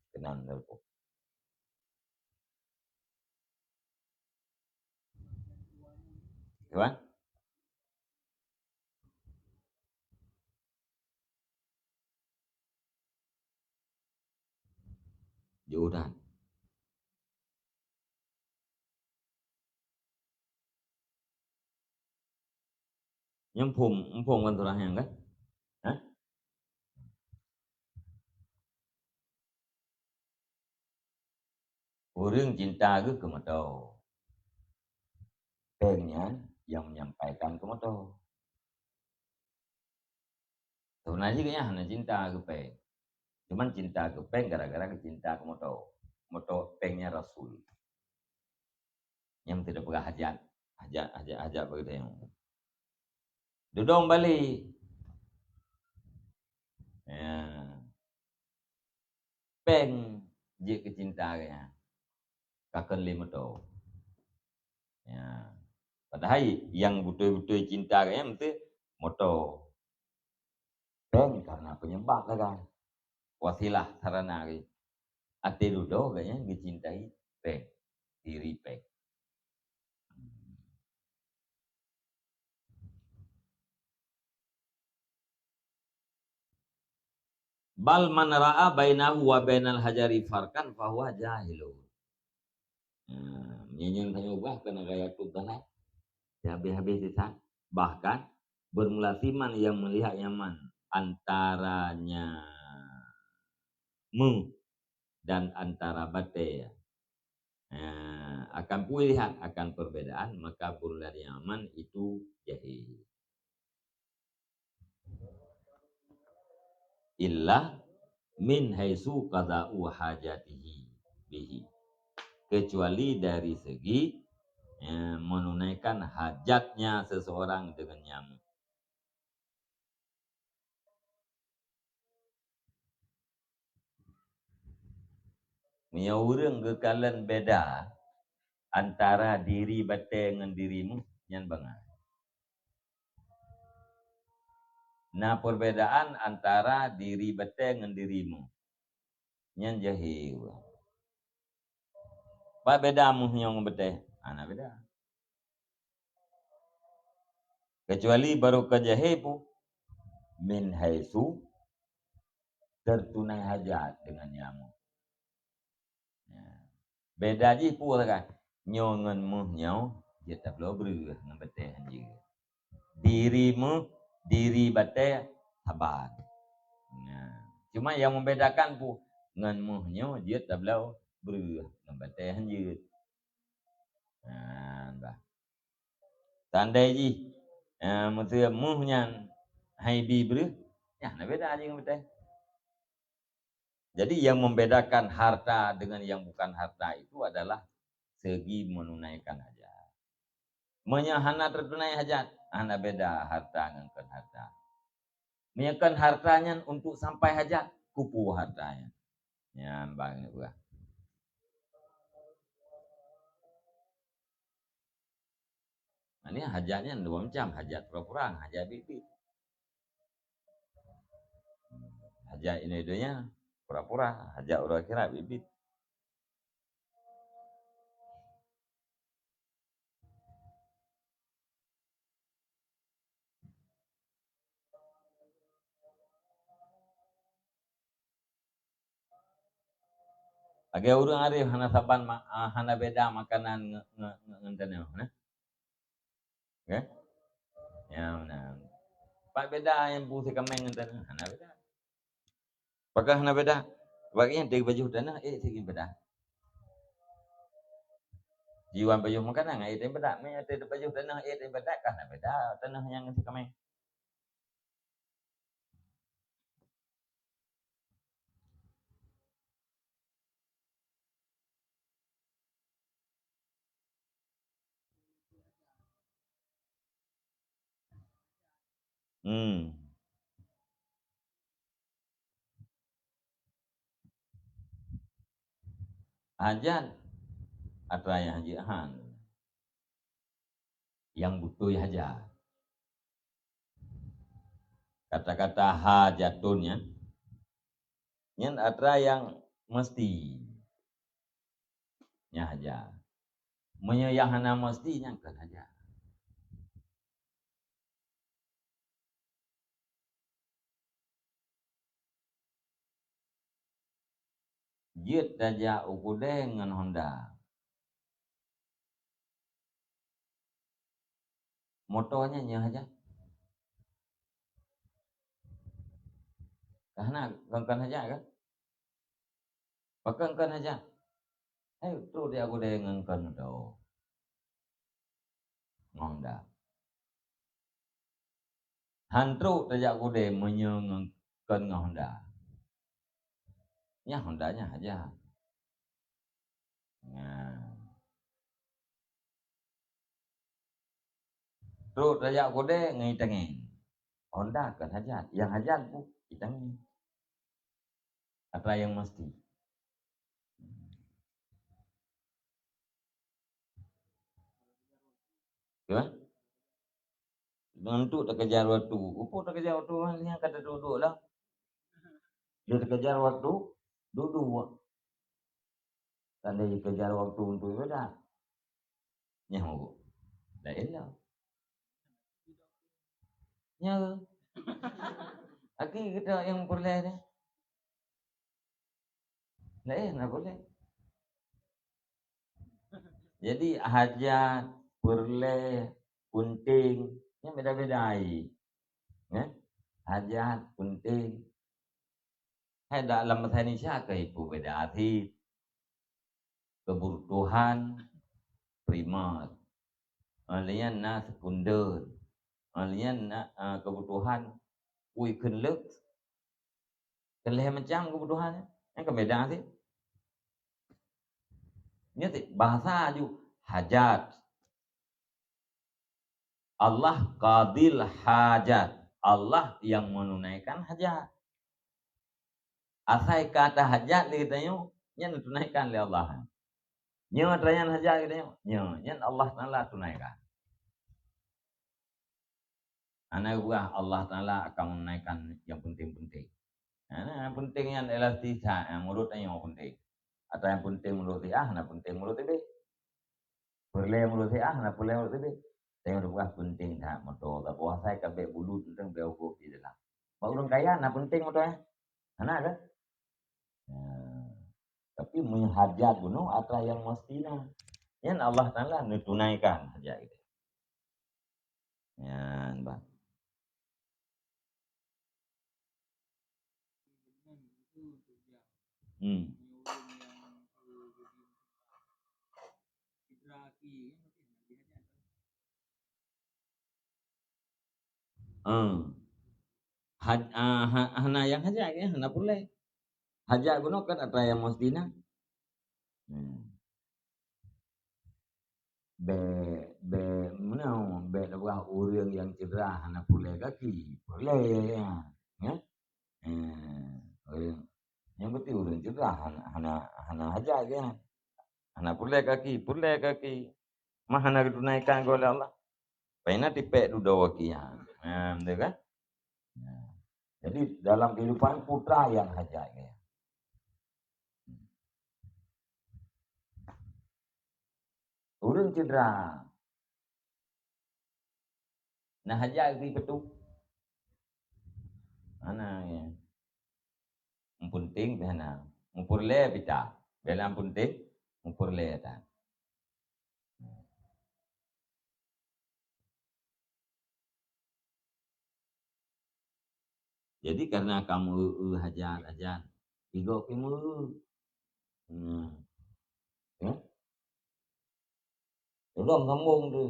Keunan teupeu. Tuan? Jiôh that. Nyoe muphom, muphom kan surah nyan kan? Hah? Ureuëng cinta geuh keu moto. Péng nyan nyang menyampaikan keu moto. Seubeuna jih geuhnyan hana cinta keu péng. Cuman cinta keu péng gara-gara geucinta keu moto. Moto péng nyan rasul. Nyang teupeugah hajat, hajat, hajat, hajat bagi tanyoe. Dudong Bali. Ya. Péng jeuet keu cinta geuhnyan. Ka kheun lé moto. Ya. Padahai nyang beutôi-beutôi cinta geuhnyan meusti moto. Péng karena penyebab sagai. Wasilah sarana geuh. Até dudoe geuhnyan geucintai péng. Diri péng. Bal man ra'a bainahu wa bainal hajari farqan fahuwa jahilun. Nah, nyan nyang tanyoe ubah keunan ghayatul dhalal. Habéh-habéh sisat. Bahkan, bermula siman yang melihat nyaman antaranya mu dan antara batée. Nah, akan pui lihat akan perbedaan, maka bermula nyaman itu jahil. Illa min haitsu qada'u hajatihi bihi. Kecuali dari segi, eh, menunaikan hajatnya seseorang dengan nyamuk. Meunyoe ureuëng geukalon beda antara diri batée ngon diri meuh, nyan bangai. Na perbedaan antara diri batée ngon diri meuh. Nyan jahil. Pat beda meuh nyoe ngon batée? Hana beda. Kecuali barô ka jahé pu, min haitsu tertunai hajat dengan nyamuk. Ya. Beda jih pu kan, nyoe ngon meuh nyoe jeuet tabloe breueh ngon batée hanjeuet. Diri meuh, diri batée saban. Nah, cuma yang membedakan pu ngon meuh nyoe jeuet tabloe breueh ngon batée hanjeuet. Nah, bah. Tandai jih, eh, meuseu meuh nyan hai bi breueh, nyan na beda jih ngon batée. Jadi yang membedakan harta dengan yang bukan harta itu adalah segi menunaikan hajat. Meunyoe hana tertunai hajat, hana beda harta ngon kon harta. Meunyoe kon harta nyan untuk sampai hajat, kupu harta nyan. Nyan bangai urah. Nah, ni hajat nyan dua macam, hajat pura-pura, hajat biet-biet. Hajat ini dunia pura-pura, hajat uroe akhirat biet-biet. Lagée ureuëng arif hana saban ma-, ah, hana beda makanan nge-, nge-, nge-, ngon tanoh, nah. Oke? Ya, nah. Pat beda nyang pu sikameng ngon tanoh, hana beda. Pakon hana beda? Bagi nyang teuh baju tanoh, eh, teuh beda. Jiwan baju makanan, eh, teuh beda. Mé teuh baju tanoh, eh, teuh beda, kan hana beda tanoh nyang sikameng. Hmm. Hajat atra nyang jeuet han. Nyang beutôi hajat. Kata-kata hajatun nyan, nyan atra nyang meusti. Nyan hajat. Meunyoe nyang hana meusti, nyan kon hajat. Jeuet tajak u keudè ngon Honda. Moto nyan nyoe hajat. Ka hana, kon, kon hajat kan? Pakon kon hajat? Hai, trok di u keudè ngon kon moto. Ngon Honda. Han trok tajak u keudè meunyoe ngon, kon ngon Honda. Nyan Honda nyan hajat. Nah. Trok tajak u keudè ngon itangen. Honda kon hajat. Nyang hajat pu itangen. Atra nyang meusti. Kan? Untuk teukejar waktu. Upo teukejar waktu, nyan ka teuduek-duek lah. Dia teukejar waktu, duek-duek. Tanda dikejar waktu untuk ibadat. Nyan, Bu. Laén lah. Nyan. Aki kita nyang peureulèe ni. Laén na boleh. Jadi hajat, peureulée, peunteng, nyan beda-beda ai. Nyan, hajat, peunteng. Hai dalam bahasa Indonesia keu ibu beda arti. Kebutuhan primer. Laén na sekunder. Laén na, ah, kebutuhan kui keuneulheuek. Keu lhée macam keubutuhan, nyan kan beda sih. Nyan sih, bahasa aju hajat. Allah qadil hajat. Allah yang menunaikan hajat. Asai kata hajat lé geutanyoe, nyan ditunaikan lé Allah. Nyoe atra nyan hajat geutanyoe, nyoe, nyan Allah Taala tunaikan. Hana geupeugah Allah Taala akan menunaikan yang penting-penting. Nah, yang penting nyan elastis that, yang menurut tanyoe penting. Atau yang penting menurut si A, hana penting menurut si B. Peureulée menurut si A, hana peureulée menurut si B. Tanyoe geupeugah penting that moto, tapi asai ka bék bulut teuntang bék ugoe di dalam. Bak ureuëng kaya hana penting moto nyan. Hana kan? Nah, tapi meunyoe hajat bunoe atra yang mesti na. Nyan Allah Taala neutunaikan hajat geutanyoe. Nyan, bah. Hmm. Hmm. Had-, ah, ha-, hana nyang hajat, ya, hana peureulée. Hajat bunoe kan atra nyang mesti na. Hmm. Bék, bék, meunoe, bék tapeugah ureuëng nyang cedera hana peureulée gaki, peureulée, ya. Ya? Eh, ureuëng, nyang penting ureuëng cedera hana, hana, hana hajat, ya. Hana peureulée gaki, peureulée gaki. Mah hana geutunaikan goe lé Allah. Paina tipék dudoe gaki nyan. Ha, beutôi kan? Ha. Jadi dalam kehidupan putra nyang hajat nyan. Ureuëng cedera. Nah, hajat geupeutôh. Hana, ya. Meupeunténg pih hana. Meupeureulee pih that. Bela meupeunténg, meupeureulee that. Jadi, karena kamu eu-eu hajat-hajat, igoe pih meu-eu. Nah. Ya? Ulôn sambông tu.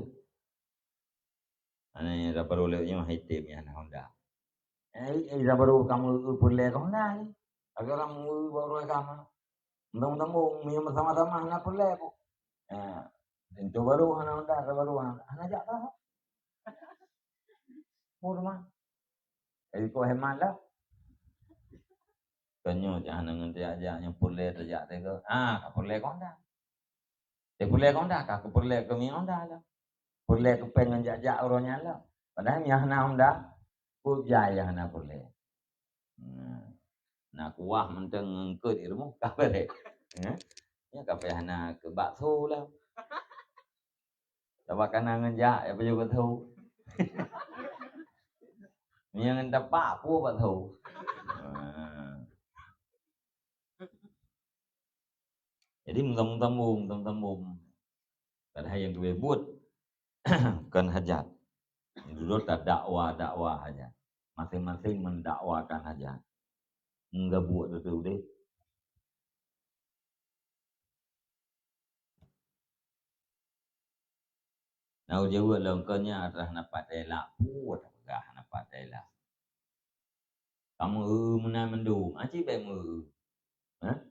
Hana, ira baru lewat nyoe hai tem ya, hana Honda. Eh, ira baru kamu peureulée keu Honda ni. Agar kamu baru agama. Undang-undang meunyoe bersama-sama hana peureulée, Bu. Ya, pintu baru hana Honda, ira baru hana, hana jak dah. Pur mah. Jadi kau hemat lah. Kan nyoe jak hana ngon jak-jak nyang peureulée tajak teuka. Ah, ka peureulée keu Honda. Teupeureulee keu Honda, ka keupeureulee keu mi Honda lom. Peureulée keu péng ngon jak-jak uroe nyan lom. Padahai mi hana Honda, peue jai nyang hana peureulée. Nah, na kuah mantong ngon keu di rumoh ka peureulée. Hah? Nyan ka peureulée hana keu bakso lom. Sabab ka na ngon jak, ya pajoh bakso. Nyan ngon tapak peue bakso. Nah. Jadi, meusambông-sambông, meusambông-sambông. Padahai nyang geubri buet kon hajat. Dudoe tadakwa-dakwa hajat. Maséng-maséng meudakwakan hajat. Meugeubuet teuh udeb. Na ureuëng jaweueb lom, "Kon nyan atra hana pat teuelak." Peue tapeugah hana pat teuelak? Kamu eu meunan mandum, aci bék meu. Hah?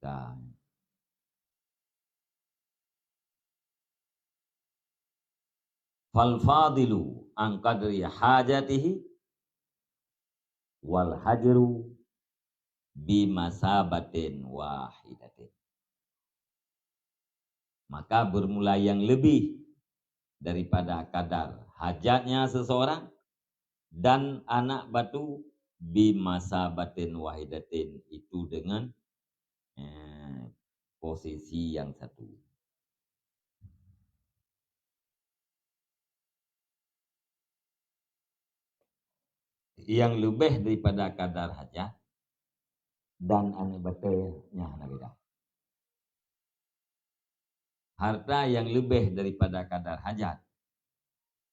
Ka. Fal fadilu an qadri hajatihi wal hajru bimasabatin wahidatin. Maka bermula yang lebih daripada kadar hajatnya seseorang dan anak batu bimasabatin wahidatin, itu dengan, eh, posisi yang satu. nyang leubeh daripada kadar hajat dan aneuk batée nyan hana beda. Harta nyang leubeh daripada kadar hajat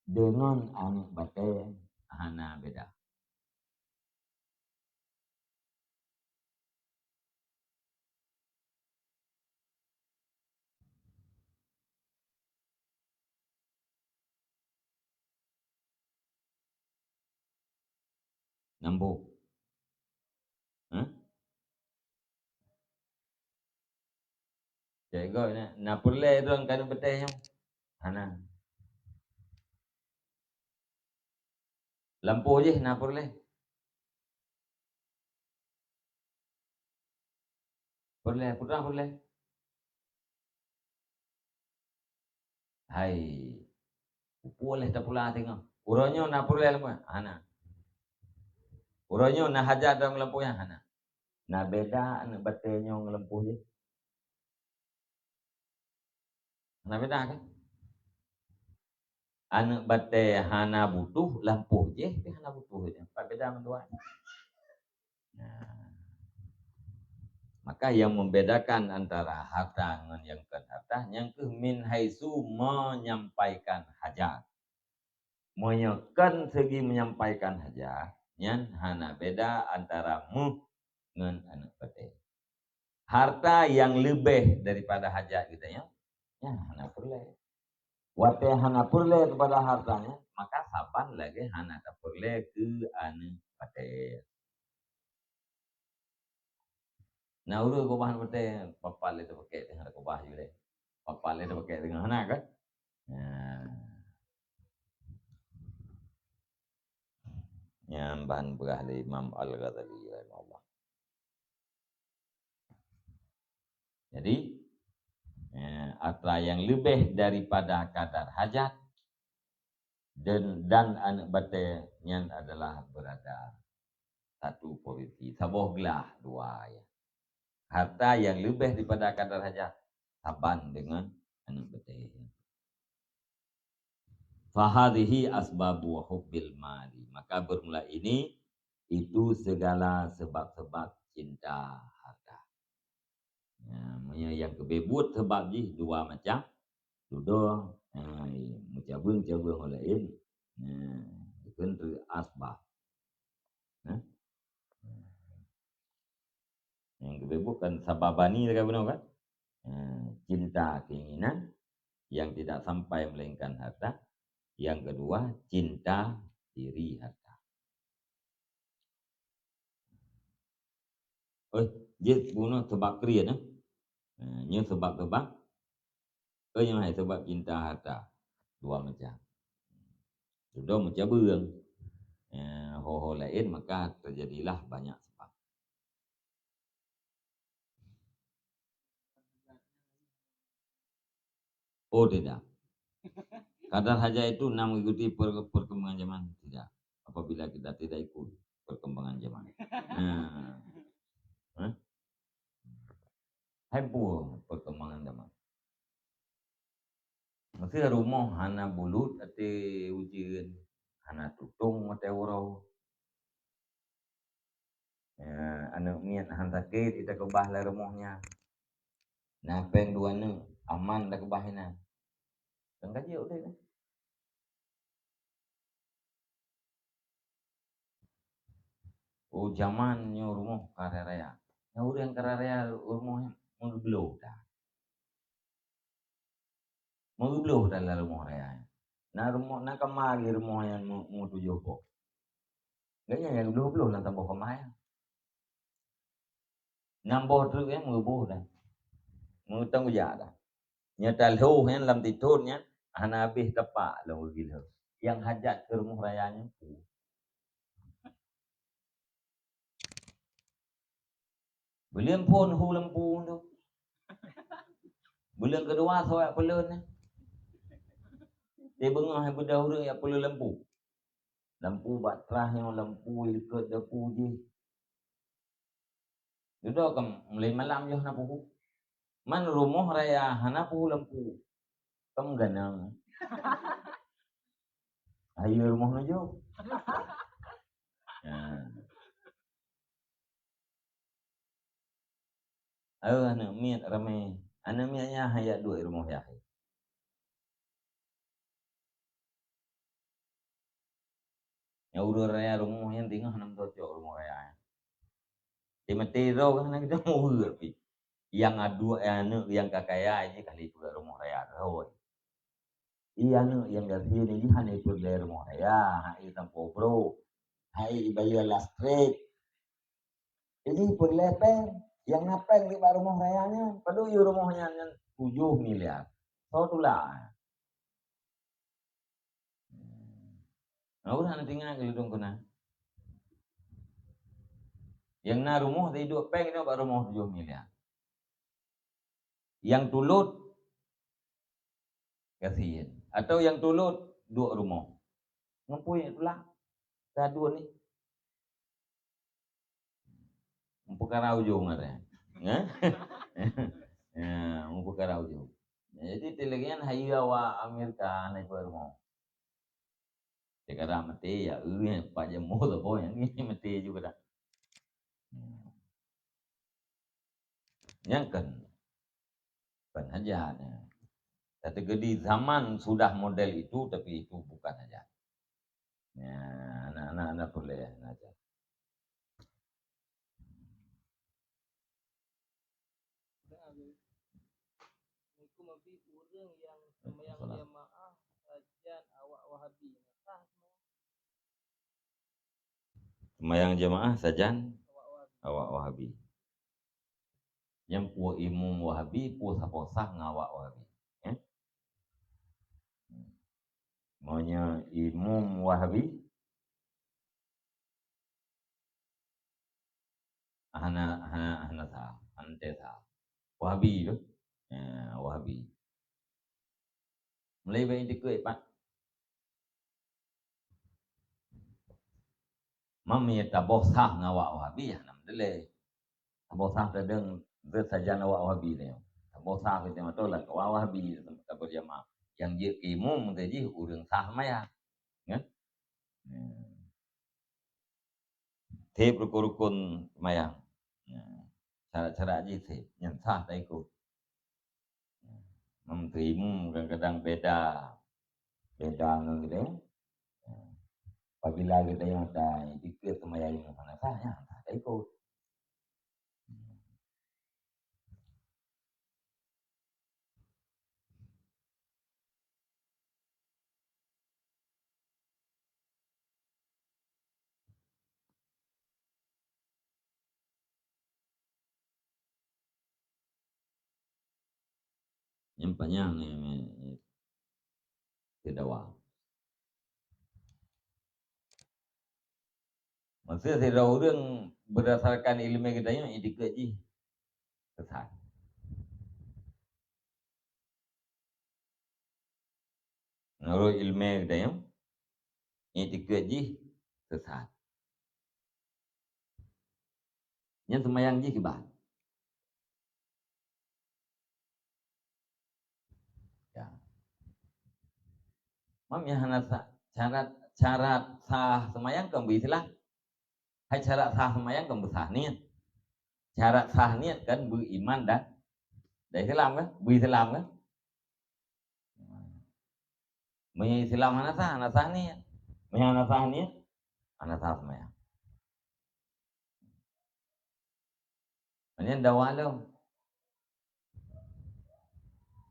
deungon aneuk batée hana beda. Nambô. Hah? Cek goe na, na peureulée droe keu aneuk batée nyoe? Hana. Lampôh jih na peureulée? Peureulée, peue teuma peureulée? Hai, peue lé tapula teungoh. Uroe nyoe na peureulée lom? Hana. Uroe nyoe na hajat droe lampôh nyan? Hana. Na beda aneuk batée nyoe ngon lampôh jih? Hana beda kan? Aneuk batée hana butuh, lampôh jih pih hana butuh. Pat beda mandua. Nah. Maka nyang membedakan antara harta ngon nyang kon harta, nyan keuh min haitsu menyampaikan hajat. Meunyoe kon segi menyampaikan hajat, nyan hana beda antara méuh ngon aneuk batée. Harta nyang leubeh daripada hajat geutanyoe, nyan hana peureulée. Watée hana peureulée keupada harta nyan, maka saban lagée hana tapeureulée keu aneuk batée. Na ureuëng keubah aneuk batée, papat lé tapakée teungoh keubah ju lé. Papat lé tapakée teungoh, hana kan? Nah. Nyan ban peugah lé Imam Al-Ghazali rahimahullah. Jadi, eh, atra nyang leubeh daripada kadar hajat dan, dan aneuk batée nyan adalah berada satu posisi, saboh glah dua, ya. Harta nyang leubeh daripada kadar hajat saban deungon aneuk batée. Fahadhihi asbabu hubbil mali. Maka bermula ini itu segala sebab-sebab cinta harta. Ya, meunyoe nyang keubeubeuet sebab jih dua macam. Dudoe, eh, meucabeueng-cabeueng laén. Nah, itu asbab. Nah. Nyang keubeubeuet kan sababani lagée bunoe kan? Ha, cinta keinginan yang tidak sampai melainkan harta. Yang kedua, cinta diri harta. Oi, jeuet bunoe sebab kriet, eh? Ha, nyoe sebab-sebab. Oi, nyoe hai sebab cinta harta. Dua macam. Dudoe meucabeueng. Eh, ho-ho laén maka terjadilah banyak sebab. Oh, tidak. Kadar hajat itu na mengikuti per-, perkembangan zaman. Tidak. Apabila kita tidak ikut perkembangan zaman. Nah. Hah? Hai buah perkembangan zaman. Meusé rumoh hana bulut até ujeuen, hana tutong watée uroe. Ya, aneuk miet han sakét ita keubah lam rumoh nyan. Na péng dua neuk, aman ita keubah inan. Kan ka jeuet udeb nyan. Oh, jaman nyoe rumoh ka raya-raya. Nyoe ureuëng ka raya-raya rumoh nyan meugeubloe dah. Meugeubloe dah lam rumoh raya nyan. Na rumoh, na kama lé rumoh nyan meu-, meutujoh boh. Gobnyan nyang geubloe-bloe lam saboh kama nyan. Nam boh treuk nyan meuboh dah. Meuteung ujak dah. Nyoe talhoh nyan lam tithon nyan hana habéh tepak lom geugiloe. Nyang hajat keu rumoh raya nyan peue? Buleuen phon hu lampu tu. Buleuen keudua soe jak peulon nyan. Di beungoh beudôh ureuëng jak peulon lampu. Lampu bak trah nyoe, lampu likot dapu jih. Dudoe ka mulai malam yoh hana puhu. Man rumoh raya hana puhu lampu. Ka meuganang. Ayo rumoh nujoh. Ha. Eh, aneuk miet ramé. Aneuk miet nyan han jak duek rumoh yah. Nyang ureueng raya rumoh nyan teungoh hana meucocok rumoh raya nyan. Di maté droe kan hana geutanyoe weueh pih. Nyang aduek nyang aneuk nyang ka kaya jih ka lheueh peurumoh raya droe. Iya aneuk nyang gasien jih hana peureulèe rumoh raya, hai sampoe brôk, hai bayeue listrik. Jadi peureulèe péng, nyang na péng di bak rumoh raya nyan, padub yue rumoh nyan, nyan tujoh miliar. Soe tulak? Nah, ureueng hana teuingat keu lôn keunan. Nyang na rumoh teuduek péng nyoe bak rumoh tujoh miliar. Nyang tulot gasien. Atau nyang tulot duek rumoh. Ngon peue tulak? Ka dua ni. Meupeukara ujong ada. Ya? Ya, meupeukara ujong. Jadi, tilek nyan hayeue awak Amerika na ipeue rumoh. Cekara maté, ya, eh, pak jamoe saboh nyang ni maté juga dah. Hmm. Nyang kan, bukan hajat, ya. Tapi di zaman sudah model itu, tapi itu bukan hajat. Ya, anak-anak, anak boleh, anak hajat. Assalamualaikum, Abi. Ureueng nyang seumayang jamaah sajan awak Wahabi, na sah seumayang? Seumayang jamaah sajan awak Wahabi. Nyang peue imum Wahabi, peue saboh sah ngon awak Wahabi. Eh? Meunyoe imum Wahabi, hana, hana, hana sah, hana teuh sah. Wahabi tu. Ya, Wahabi. Mulai bak iktikeuet pat. Meunyoe taboh sah ngon awak Wahabi, ya, alhamdulillah. Taboh sah teudeung sajan awak Wahabi tu. Taboh sah keu jamaah tu lah awak Wahabi taboh jamaah. Nyang jeuet keu imum tu jih ureueng sah maya. Kan? Ya. Seb rukon-rukon seumayang. Ya. Syarat-syarat jih seb. Nyang sah taikot. Meuteumé kadang-kadang beda. Beda ngon geutanyoe. Ya. Apabila geutanyoe ta dikeue seumayang nyang hana sah, nyan sah taikot. Nyang panyang ni, ni, ni teudawa. Maksud sidroe ureueng berdasarkan ileumèe geutanyoe, iktikeuet jih sesat. Meunurot ileumèe geutanyoe, iktikeuet jih sesat. Nyan seumayang jih kiban. Ya. Mam nyang hana sa-, syarat, syarat sah seumayang kan beuislam. Hai syarat sah seumayang kan beusah niet. Syarat sah niet kan beuiman dan, dan Islam kan? Beuislam kan? Meunyoe Islam hana sah, hana sah niet. Meunyoe hana sah niet, hana sah seumayang. Nyan dawa lom.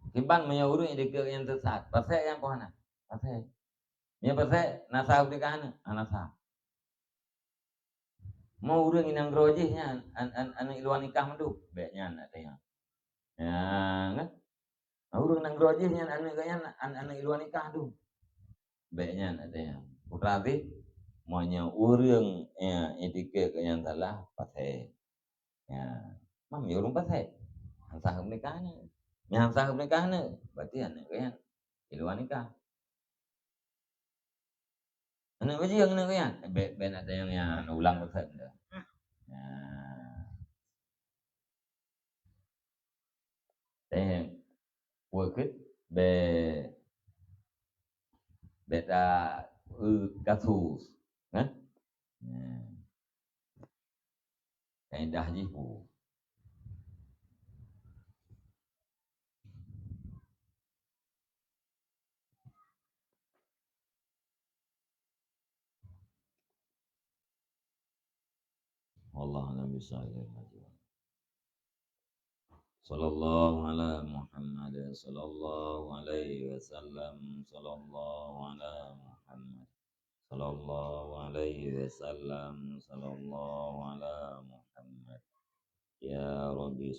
Kiban meunyoe ureueng dikeue nyang sesat, pasek nyang poh hana? Pasek. Meunyoe pasek, na sah pernikahan? Hana sah. Mo ureueng inong droe jih nyan, an-, an-, aneuk i luwa nikah mandum? Bèk nyan, na teuh nyan. Ya, kan? Ureueng inong droe jih nyan, aneuk geuh nyan, an-, aneuk i luwa nikah mandum? Bèk nyan, na teuh nyan. Putra jih, meunyoe ureueng, ya, iktikeuet geuh nyan salah, pasek. Ya. Mam, ya ureueng pasek. Han sah pernikahan. Nyan han sah pernikahan, berarti aneuk geuh nyan i luwa nikah. Aneuk bajeueng aneuk nyan. Bèk, bèk na tanyong nyan, ulang pesan dah. Nah. Tanyong, peue keuh? Bèk, bèk ta, eu, kasus. Nah. Nah, kaidah jih peue? Wallahu a'lam bishawab. Sallallahu ala Muhammad, sallallahu alaihi wasallam, sallallahu ala Muhammad, sallallahu alaihi wasallam, sallallahu ala Muhammad. Ya Rabbi,